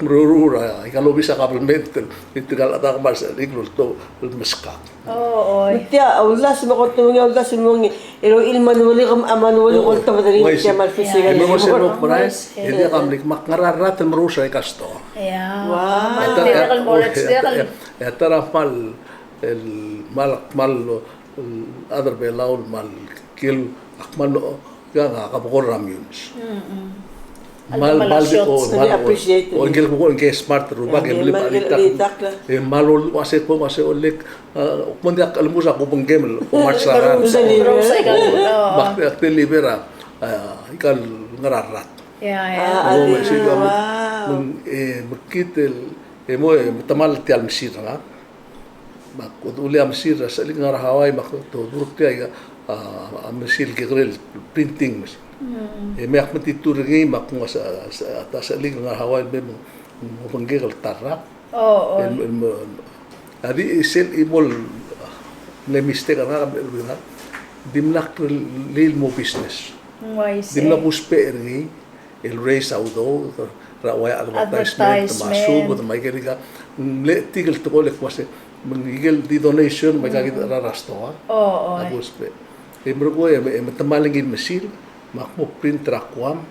meruul er a ikal obis er a kabelment, e tirka el chad a kmal sel ikal oltobed el meskak. Oh, oh. Me tia, a uldasu me ko tmuu a uldasu el mo ngii, el ua el manual, a manual el oltobed er ngii, tia kmal physical. E merekong sel mo price, e diak a mle kmal ngar er a rat el meruul er a ikal stoa. Yeah. Wow. E ta er a kmal, el kmal, el kmal, el chad er a Belau el kmal kiei, a kmal, ikang a kebekor er a millions. Mm-mm. Kmal, kmal di, o, kmal, o, appreciate. O, ngike el kebekor, ngike el smart el rubak, e mle melitakl. E kmal ol, ua se ko, ua se olek, a, kmo ng diak el msa ko bengkem el, ko mars a rat. Me ak deliver a, a, ikal ngar er a rat. Yeah, yeah. Ah, me se, wow. Me, e, mekngit el, e mo, e, metemall tia el mesil er ngak. Me ak dulii a mesil er a sechelik ngar er a Hawaii, me ak dodurokl tia a, a mesil el kekerei el printing machine. Mm. E me ak metitur er ngii me ak nguu a se, se, a ta sechelik ngar er a Hawaii el me, me obengkek el ta el rak. Oh, oh. El, el, a di sel chimo el mle mistake er ngak, el, el, dimlak lilmo business. Mm, I see. Dimlak ousbech er ngii el raise a udoud er a ua advertisement, me a subed, me aike el ika, mle chetik el tekoi el kmo se, me ng ikel di donation, me aika kid er a stoa. Oh, oh. A kusbech. E merekong e, e metemall ngii el mesil, me ak mo print er a Guam,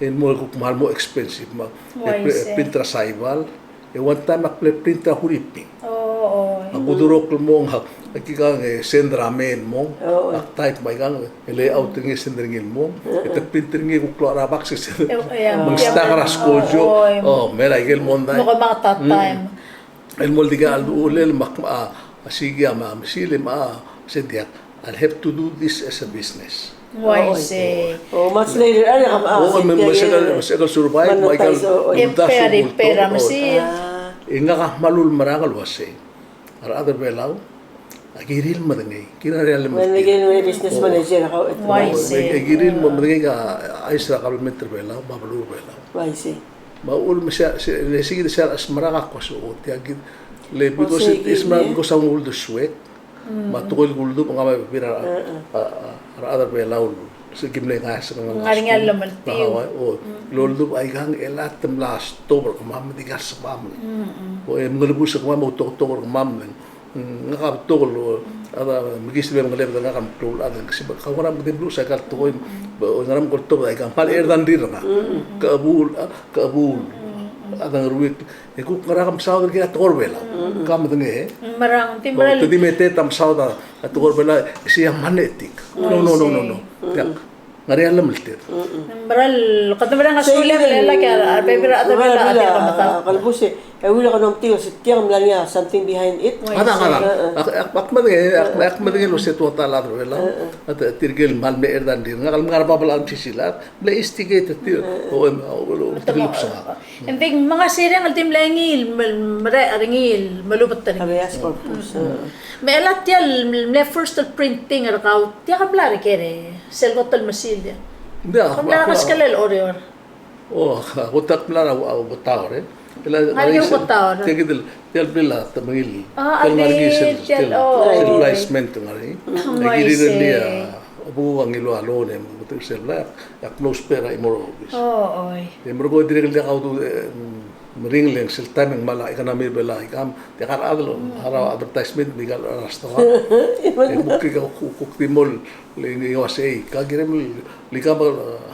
e mo kuk kmal mo expensive, me a, e pre-, print er a Saipan, e one time ak mle print er a Huriping. Oh, oh. Ak dodurokl el mong, ak ikang e send er a mail el mong, ak type me aikang, e layout er ngii e send er ngii el mong, e te print er ngii e kuk klou er a box e send. Me ng stack er a skojo. Oh, me a ikel mondai. Me ko mang ta time. El mo el dikea el uchul me ak, a, a siik a mesil e me a, se diak. I'll have to do this as a business. Uaisei. Oh, much later, a, me, me se ka, se ka survive, me aikal, e pay, e pay er a mesil. E ngak a kmal ulemerang el uasei. A rechad er Belau a kirir el medengei, kirir el medengei. Business manager, a, uaisei. E kirir el medengei a chais er a kabelment er Belau, me a beluu er Belau. Uaisei. Me a uchul me se, se, le se kid se a smerak a kmo se, o, tia kid, le because it is me, because a uldesuek, me a tekoi el kuldubech, ngak a bebil er a, a, a, a rechad er Belau, se kim le ngasech, ngar er ngii a llemeltiu. O, el oldubech aikang e le te mla stop er kemam, me di kmal sebechemam. O, e mengelebus er kemam, me outoketok er kemam, Ngak a betok el, a, mekiis el mengelebed er ngak el meklou el chad, ng sebechek, kau ngera me di meluches aikal tekoi, o ngera me ko el tobed aikang, kmal er a dang rir er ngak. Kechebuul, a, kechebuul. A dang ruik, e kuk ngera ke mesaod er kid a tekoi er Belau. Ke medengei, e? Merang, te di meteet a mesaod a tekoi er Belau, e sei a magnetic. No, no, no, no, no. Ngar er ngii a llemeltir. Meral, kede merang a sulir el, el, a bebil er a, a bebil er a, a bebil er a, a kelebus e, e ua el kede omtik el se tiang mla er ngii a something behind it. Ngadang, ngadang. Ak, ak, ak medengei, ak, ak medengei el se tua ta el chad er Belau. A tirke el kmal mle er a dang rir. Ngak el ngar er a bab el chad el mesisiich el chad, mle instigate er tir. O, em, o, o, o, tirke el bsengak. Ng di mengasireng el di mle ngii el me-, merek er ngii el melubet er ngii. Habeas corpus. Me chelecha tia el mle first el printing er kau, tia ke mla er ker e, sel kot el mesil tia. Ke mla er a keskel el Oreor. O, a kot el mla er a, a, Ubetaor, e. Ngar er a Ubetaor. Tia kid el, tia el blil a temengil. A, tia el ngar er ngii sel, tia el, sel, o, sel placement ngar er ngii. Ng kirir el ngii a, a bo a ngiluu a loan e, me te sel blai, ak mlo ousbech er a chimo er a obis. O, oi. E merekong e dirrek el diak a udoud, e, meringel e ng sel taem e ng kmal a economy er Belau a ikang, diak a rechad el harau a advertisement me aika el harau a stoa. E kuk, kuk, kuk di mo el, le, le uasei, ka kirem el, le ikang me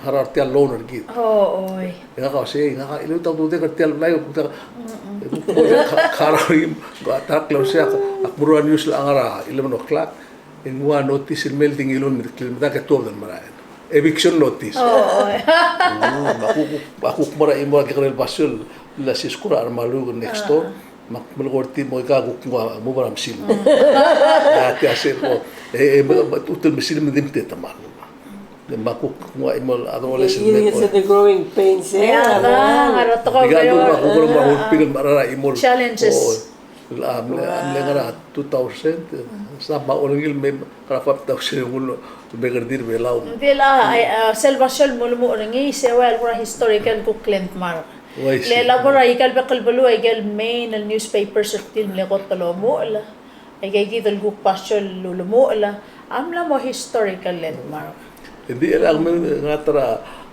harau er tia el loan er kid. O, oi. E ngak a uasei, ngak a, e le ta ududek er tia el blai, e kuk, e kuk, ka, ka harau er ngii, ka ta el klou sei, ak, ak meruul a news el ngar er a eleven o'clock. E ng ua notice el mei el di ngiluu el medikl el medal ke tuobed el merael. Eviction notice. O, o. Mm, me a kuk, me a kuk mo er a chimo er a kekerei el basio el, el a sisko er a Armaluk el next door. Me ak melekoi er tir el mo ika kuk nguu a move er a mesil. A, tia sel ko. E, e, me, me, utel mesil me di metetemall. Me a kuk nguu a chimo el adolescent. It's the growing pains, e. Ia, a, a, a, a, a, a, a, a, a, challenges. A mle, a mle ngar er a two thousand, e, se a mo olengit el me ngar er a five thousand el nguu el mekerd er a Belau. Ng di el, a, a, sel basio el mo, mo er ngii, se ua el kora historical kuk landmark. Uaisei. Le a kora ikel bek el beluu, ikel main el newspapers er tir el mle kot el omuchel. Aika kid el kuk basio el ulemuchel a mla mo historical landmark. Ng di el a kmal ngar er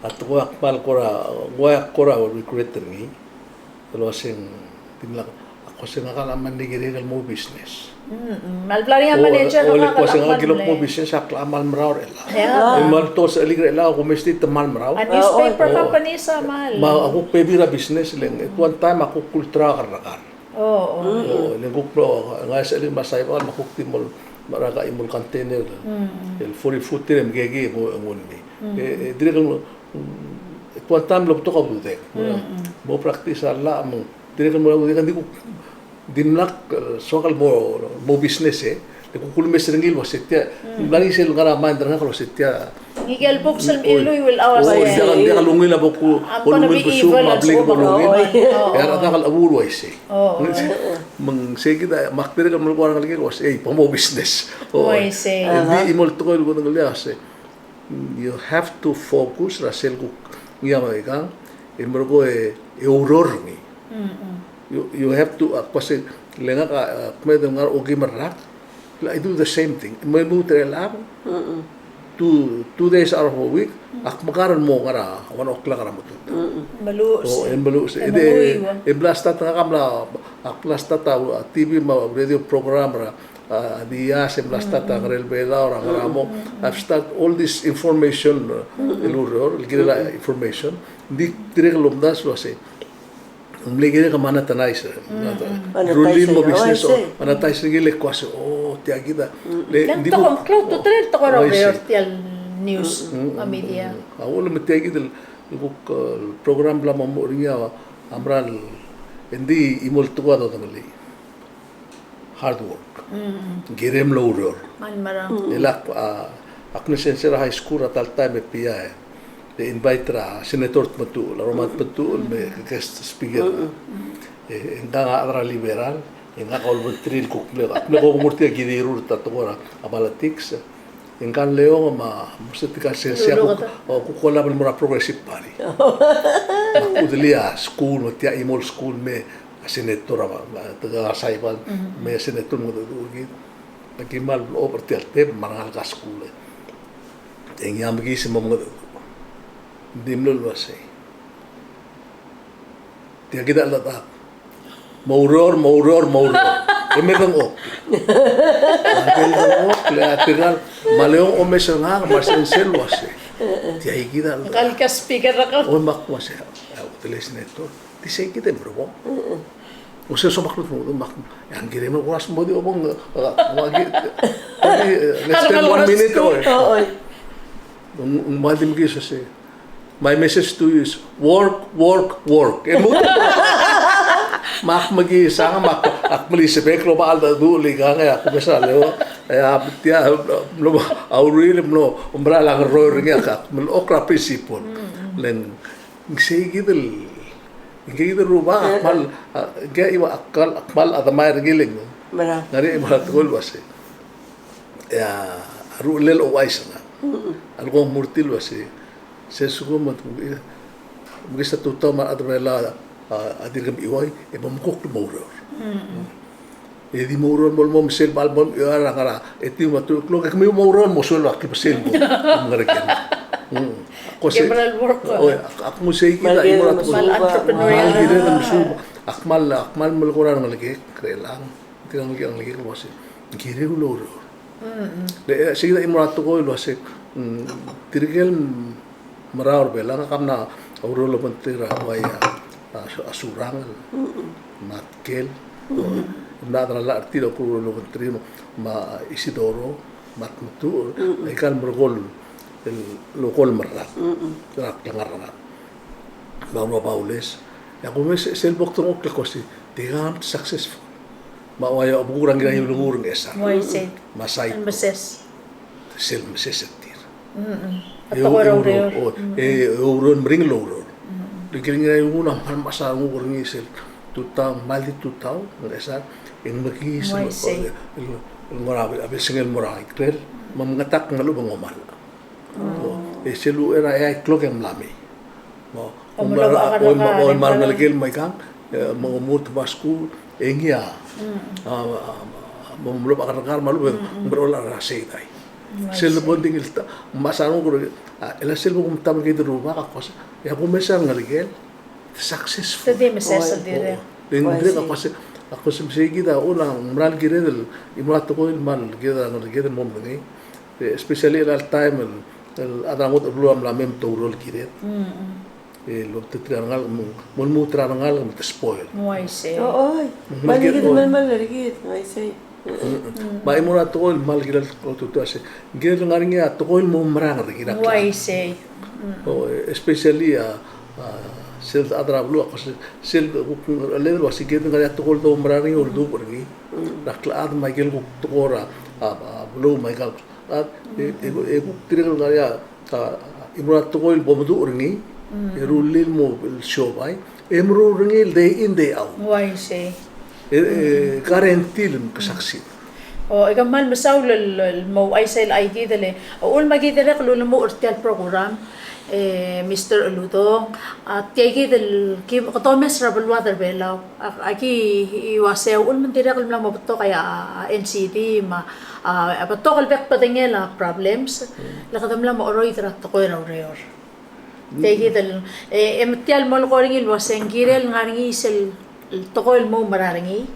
a tekoi a kmal kora, ng ua kora regret er ngii. El uaseng, dimlak, ak uaseng ngak a mle kirek el mo business. Mm, mm. Me a bla er ngii a manager, o, le ak uaseng ngak a kirek el mo business, ak kmal merau er chelechang. Yeah. E kmal to se el kirek el mo business, te kmal merau. A newspaper company se a kmal. Me a kuk bebil er a business, le ng, at one time a kuk kulterau a kerrekar. Oh, oh. Oh, le ng kuk mlo, ngar er a sel me a Saipan, me a kuk di mo, me a rechad a chimo el container. Mm. El forty footer e mekekii e nguu, nguu el mei. Mm. E, e, dirrek el mo, mm, at one time el betok a ududek. Mm, mm. Mo practice a llach, me ng dirrek el mo ududek, ng di kuk, dimlak, e, soak el mo, mo business, e. Le kuk ulemes er ngii el uase tia, mm, ng bla ngii sel ngar er a mind er ngak el uase tia. Ngike el books el, oi, elui el uase. Oi, diak, diak lungil a bo ku, I'm gonna be evil and so on. Bo lungil el besuk me a blik bo lungil. Oh, oh. E a rechad a kuk uaisei. Oh, oh. Me ng sei kid a, me ak dirrek el melekoi a rengelekek el uase, ei, bo mo business. Oh, uaisei. Ng di chimo el tekoi el kuk ngelekek el uase, you have to focus er a sel kuk ngii a mekang, e merekong e, e oureor er ngii. Mm, mm. You, you have to, a, ko se, le ngak a, a, kmeed el ngar er a okeim el rak, I do the same thing. Me lmuut er chelechang, mm, mm, two, two days out of a week, mm, ak mekar el mo ngar er a one o'clock er a motut. Mm, mm. Meluches. Oh, e meluches. E, e, e mla start ngak a mla, ak mla start a, a, T V me a radio program er a, a, Diaz, e mla start a, mm, Ngerel Belau, er a Ngeramo. Mm, mm, mm. I've start all this information, uh, mm, mm, el ureor, el kirel a information. Ng di dirrek el omdasu el uase ng mle kirek el monetize, mm, mm, rullii el mo business, o, monetize er ngii el uase, o, tia kid a. Mm. Le ng di kuk, klou, klou a ultutelel el tekoi er a ureor er tia el news, mm, mm, a media. Mm, mm. A uchul me tia kid el kuk, e, program el mla mo er ngii a mera el, e ng di chimo el tekoi a dodengelii. Hard work. Mm. Ng kirem el oureor. Kmal merang. Mm. E le ak, a, ak mle sensei er a high school er a ta el taem e pia e, e invite er a Senator Tmetuchl, a Roman Tmetuchl, me guest speaker. Mm. E, e ngak a chad er a Liberal, e ngak a ulebengterir el kuk mle, ak mle kuk mo er tia el kirirur er a tekoi er a politics. E ngka el Leon me a, me se tirka el sensei a kuk, o, kuk olab el mo er a Progressive Party. Me ak kudelii a skuul, me tia chimo el skuul me a senator a, me a, tirka el Saipan, mhm, me a senator me a, me a kmal oba er tia el tebel me a rengalek a skuul. E ngii a mekiis me a mengedecheduch. Ng di mlo el uasei, tia kid a cheldecheduch. Moureor, moureor, moureor. E me dengchokl. A, me dengchokl, e a tirka el, me a Leon a omes er ngak, me a sensei el uasei, tia kid a cheldecheduch. Ngka el speaker er kau. Oi, me ak uasei, a, a, utelei senator. Di sei kid e merekong. Mm-mm. Uasei soak el kmo, me ak, e ng kirem el kuk mo di obang, a, a, a, less than one minute, oi. Oi. Ng, ng mle di mekiis el uasei, my message to you is work, work, work. E mo. Me ak mekiis a, me ak, ak mle sebechek el oba a cheldecheduch el ikang, e ak mesa el Leon, e a tia, mlo, a uriul, mlo, mera el ngerroir er ngii, ak, ak mlo oker a principle. Mm. Le ng Ng sei kid el, ng sei kid el rubak, a kmal, a, ng kmal, a kmal admire er ngii el ng. Ngar er ngii a tekoi el uasei, e a rullel a ouchais er ngak a lekong murti el uasei, se lsekum me, me ke sa tutau me a rechad er a Belau a, a dirk mechiuaiu, e bo mkuk el moureor. E di moureor el mo, mo mesei el bal mo, e a ngar er a, e di mo two o'clock, e kemiu moureor el mo suelb a klebesei el mo, mo ngereker. Mm. Ak uasei, oi, ak, ak mo sei kid a, imo er a tekoi. Kmal entrepreneur. Kmal kired el mesuub, ak kmal, ak kmal melekoi er a rengelekek, er chelechang, tirka el ngelekek, ngelekek el uasei, ng kirem el oureor. Mm, mm. Le, e, sei kid a imo er a tekoi el uasei, mm, tirke el merau er Belau, ngak a mla oureor el obengterir a uai a, a, a Surangel, me a Tkel, mla er a llach er tir el oureor el obengterir, me a Isidoro, me a Tmetuchl, aika el merekong el, el oureor el merrak, er a klengar er ngak. Me a ua Baules, e a kumes sel bo kdengchokl el kmo sei, tirka a mle successful. Me a uai a obekuk er a Ngiraiulenguul er a Ngchesar. Uaisei. Me a Saito. El meses. Sel meses er tir. Mm-mm. E oureor, o, e oureor el meringel el oureor. Mm-mm. Le kirel Ngiraiulenguul a kmal mechas a renguk er ngii sel, tutau, kmal di tutau, ng sel, e ng mekiis el, el, el ngar er a, a belsengel el mo er a ikrel, me ng meketakl me a lechub e ng omal. O, e sel uchei er a eai el klok e ng mla mei. Mo, o, mo, mo, mo, mo, ngelekel me aikang, e, mo, mo, te basku, e ngii a, a, a, mo, mo, a kerrekar me a lechub e ng, ng berola er a sei dai. Sel bo ndingil ta, me a sa renguk, a, el sel bo kumtab er kid el rubak, a kmo se, e a kumes a ngelekel, successful. Te di mesesel dirrek. O, o. Le ng dirrek a kmo se, a kmo se, me sei kid a, o, ng mera el kired el, e mo er a tekoi el kmal kired a, kired el mo medengei. E, especially er a taem el, el chad er a ngodech el beluu a mla mei me te oureor el kired. Mm, mm. E, lobengterir a rengalek, mo, mo lmuut er a rengalek me te spoil. Uaisei. O, oi. Mm, me ng kired el kid, o, me ng kired el kid, uaisei. Mm. Me a chimo er a tekoi el kmal kirel el otutu a se, ng kirel ngar er ngii a tekoi el mo oumerang er ngii er a klechad. Uaisei. Mm. O, especially a, a, sel chad er a beluu a kmo se, sel, le ua se kirel ngar er ngii a tekoi el doumerang er ngii, oldubech er ngii. Mm. Er a klechad me a ikel kuk tekoi er a, a, a, beluu me a ikal klechad, e, e, e kuk dirrek el ngar er ngii a, a, e mo er a tekoi el bo meduch er ngii, e rullii el mo el siobai, e meruul er ngii el day in, day out. Uaisei. E, e, guarantee el ke succeed. O, e kmal mesaul el, el mo uaisei el aikid el, uchul me kid el dirrek el ulemuchel er tia el program, e, Mister Uludong, a, tia kid el, ki, kede omes er a beluad er a Belau. A, aki, e, uase uchul me ng dirrek el mla mo betok a, a, N C D me a, a, betok el bek el bedengel a problems, le kede mla mo cheroid er a tekoi er a ureor. Tia kid el, e, e me tia el molekoi er ngii el uase ng kirel ngar er ngii sel tekoi el mo oumerang er ngii.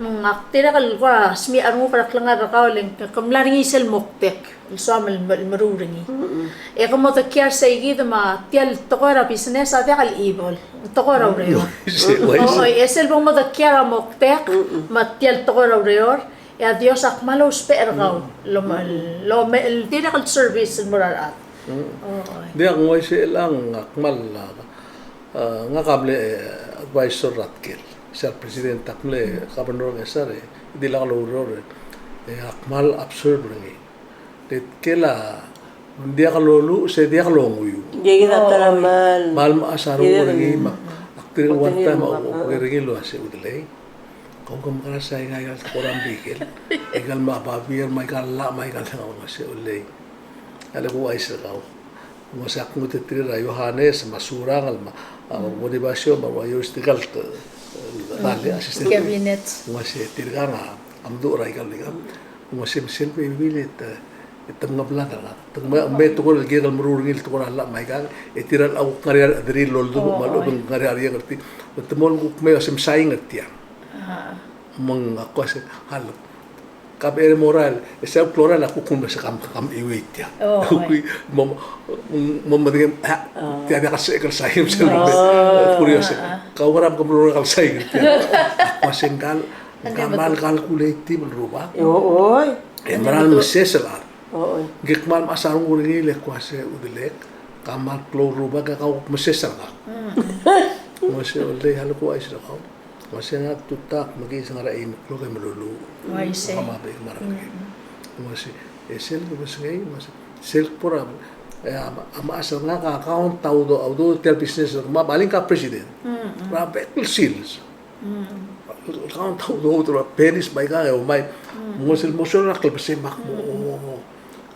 Mm, ak dirrek el kuk smiich a renguk er a klengar er kau el ng ke mla er ngii sel moktek el soam el me-, el meruul er ngii. Mm-mm. E ke mo dekiar sei kid me tia el tekoi er a business a diak el evil, tekoi er a ureor. Uaisei, uaisei. O, o, e sel bo mo dekiar a moktek, mm-mm, me tia el tekoi er a ureor, e a Dios a kmal ousbech er kau, mm, el, el, el, el dirrek el service el mo er a rechad. Mm. O, oi. Diak, ng uaisei el, a, ng kmal, a, a, ngak a mle, e, advisor er a tkel, sel president, ak mle governor er a Ngchesar, e, e dilak loureor, e, e, ak kmal observe er ngii. Le tkel a, ng diak loluches e diak longuiu. Ng kid a ta er a kmal, kmal mechas a renguk er ngii me ak dirrek el one time a oker er ngii el uase, Udelei, kau ke mekerang e sain a ikal tekoi er a Merikel, ikal me a babier me a ikal llach me a ikal, ng uase, Udelei, a le kuuchais er kau. Ng uase ak nguu tirke el Johannes me a Surangel me a, a, Bonifacio me a Joyce, tirka el, e, assistant. Cabinet. Ng uase tirkang a mdu er a ikal, ikal. Ng uase me sel bebil e te, e te mengeblad er ngak. Te me, me tekoi el kirek el meruul er ngii el tekoi er a llach me a ikang, e tir a kuk ngar er ngii a rechederir el oldubech me a lechub e ng ngar er ngii a rengrir. Me te mo kuk mei el uase msaing er tiang. Me ng ak uase, a le, ka bo er a morael, e sel kuk lorael a kuk kmo se kam, kam chiuii tiang. O, kuk, oi. Mo, mo, mo medengei, a, tia diak a sebechek el saing sel, o, me, curious. A, a. Kau ngera me ke meruul er ngak el saing er tiang. Ak uase ngkal, Ng kmal calculative el rubak. Oi. E meral meses el chad. Oi. Ng kmal mechas a renguk er ngii el kmo uase, Udelek, ka kmal klou el rubak e kau kuk meses er ngak. Mm. Ng uase, Udelei, a le kuuchais er kau. Ng uase ngak a tutau me ki se ngar er a eim el klok e meluluuch. Uaisei. Kemam a bek el mera el kid. Mm. Ng uase, e sel kebesengei, ng uase, sel kbo er a, e, a, a mechas er ngak a count a udoud, a udoud er tia el business er kemam, a le ngka president. Mm, mm. Er a bek el sils. Mm. Count a udoud er a pennies me a ikang e omai. Mm. Ng uase el mo soal er a klebesei me ak mo, mm, o, o, o.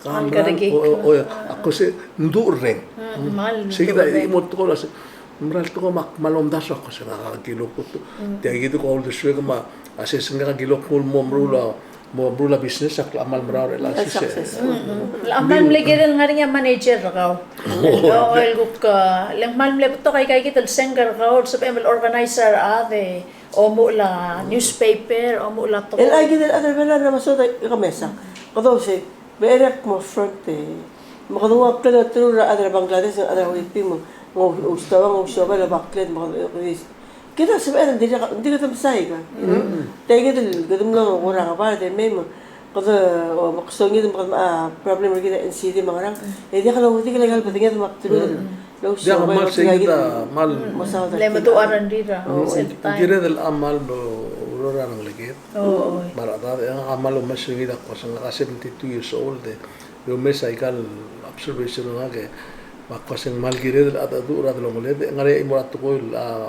Ka meral, o, o, o, a kmo se ng duurreng. Mm, mm. Kmal duurreng. Sei kid a chimo el tekoi el uase, ng meral tekoi me ak kmal omdasu a kmo se ngak a kilokl, mm, tia kid ko uldesuek me a sesei ngak a kilokl el mo meruul a, mo meruul a business, ak kmal merael er a success. Mm, mm. Kmal mle kirel ngar er ngii a manager er kau. Oh. El kuk, a, le ng kmal mle betok aika kid el sengk er kau, el sebechem el organize er a rechad e omuchel a newspaper, omuchel a tekoi. El aika kid el chad er a Belau a mla soad e ke mesa. Kede ousei, me a rak mo front e. Me kede ua kled a teru er a chad er a Bangladesh, chad er a Philippines, me ng oustoa, ng ousiobai el oba kled, me kede, kede Kid a sebeched el dirrek, ng di kede mesaik a. Mm. Tia kid el kede mlo kora ngebard e mei me kede, o, me kede songid me kede, a, problem er kid a N C D me a ngerang. E diak lodengei a ikal bedenged me ak terung. Mm. Diak, kmal sei kid a kmal. Le meduch a rengrir a sel taem. Kired el kmal oureor a rengeleked. O, oi. Me a rechad e ng kmal omes er ngii a kmo se ngak a seventy-two years old e omes a ikal observation er ngak e, me a kmo se ng kmal kired el cheldecheduch er a delongeled e ngar er ngii a chimo er a tekoi el, a,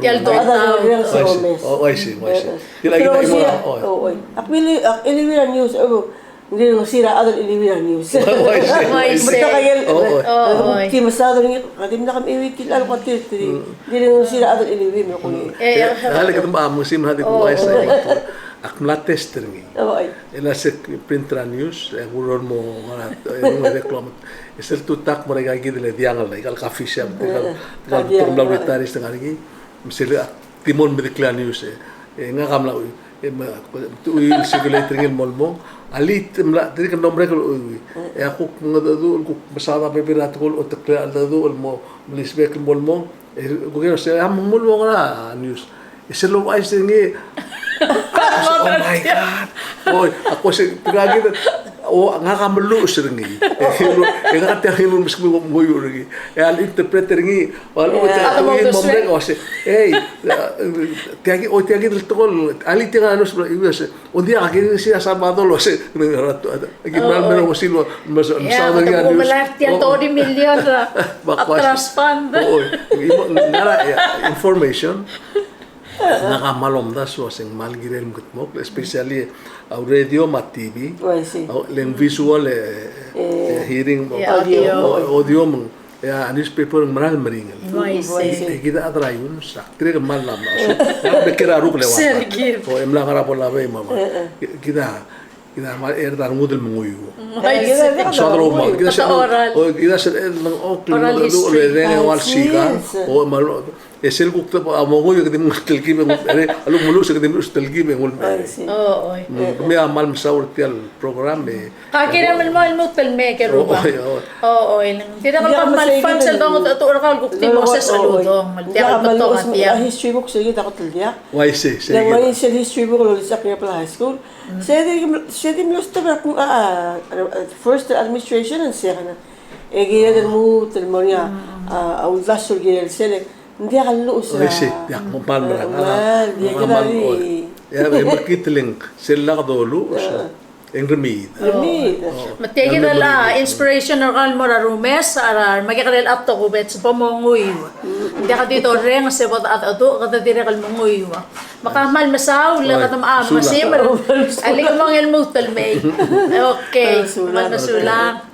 Tia el dotaut. Chad er a Ngirang se Omes. Oh, I see, I see. Tia el, oi. Ak mle, ak iliuii er a news, e, ng di ngesir a chad el iliuii er a news. Oh, I see, I see. Betok a ikel, oh, oi. Kuk di mesaod er ngii, ka dimlak a meuid el kuk tir, tir. Ng di ngesir a chad el iliuii me kuk. E, a le kede mo, mo sim a di kuk uaisei. Ak mla test er ngii. Oi. E le se print er a news, e kuruul el mo ngar er a, e, ng di klou. E sel tutak mo er aika kid el diang el, aika el coffee shop, aika el, aika el betok el mla retire er ngii. Me sel, a, di mo medikl a news, e. E ngak a mla, e, me, te, ui, el circulate er ngii el mo el mong. Alii, te mla, te di kmo merek el, ui, ui. E a kuk mengedecheduch, kuk mesaod a bebil er a tekoi el oteklel a cheldecheduch el mo, melisbek el mo el mong. E, kuk e, se, a mo el mong er a news. E sel louchais er ngii. Oh my God. Oi, ak uase, tirka kid, o, ngak a meluches er ngii. E, e ngak a tia el meskemiu er ngii. E a le interpret er ngii. Ua, ua, tia, tia, tia, mo merek, uase, ei, tia kid, o, tia kid el tekoi, alii tia ngar er a news, uase, un diak a kirir er sei a Salvador, uase, aki mera el mera, uase, el, el, el, el, el, tia el thirty million er a, a trust fund. O, o, ngar er a, yeah, information. Ngak a kmal omdasu el uase ng kmal kirel el meketmokl, especially a radio me a T V. Oh, I see. A le ng visual, e, e, hearing, e, audio. Audio. O, audio me ng, e, a newspaper ng mera el meringel. Oh, I see. E kid a chad er a iungs, ak dirrek el kmal mla, so, e, beker a rokui el ua. Sel kid. O, e mla ngar er a bo el obei me a. E, e. Kid a Kid a kmal er a rengud el menguiu. Ai, kid a, kid a, soad el menguiu. Kid a sel, oral. O, kid a sel, e, ng, o, oral history. Oral history. O, me a lo, e sel kuk te, a, menguiu, kede mle telkib e ng, e, a luk meluches, kede mle telkib e ng ulmere. Ai, see. O, oi. Mm, me a kmal mesaul er tia el program, e. Ka kirem el mo, el mo telmei e ke rubak. O, oi, o. O, oi, ng. Kid a kmal kmal fun sel dongot a tu er kau el kuk di Moses a ludong, el diak el betok a tiang. A history book sel kid a kot el diak. Uaisei, sei kid. Ng uaisei el history book el olisechakl er a Ngeaur High School. Se di, se di mlo stop er a, a, a, first administration and second. E kired el lmuut el mo er ngii a, a, uldasu el kirel sel, ng diak a lluches er a. Uaisei, diak, kmal merang. Kmal, diak, kmal di. Ia, e mekngit el ng, sel lak doluches, e ng remiid. Remiid. Me tia kid a inspiration er kau el mo er a rumes, a remekekerei el chad el tokubets, bo monguiu. Ng diak di dorrenges e bo dechedecheduch, kede dirrek el menguiu. Me ka kmal mesaul, le kede mo, a, mesimer. Alii, ke mong el lmuut el mei. Okay, kmal mesulang.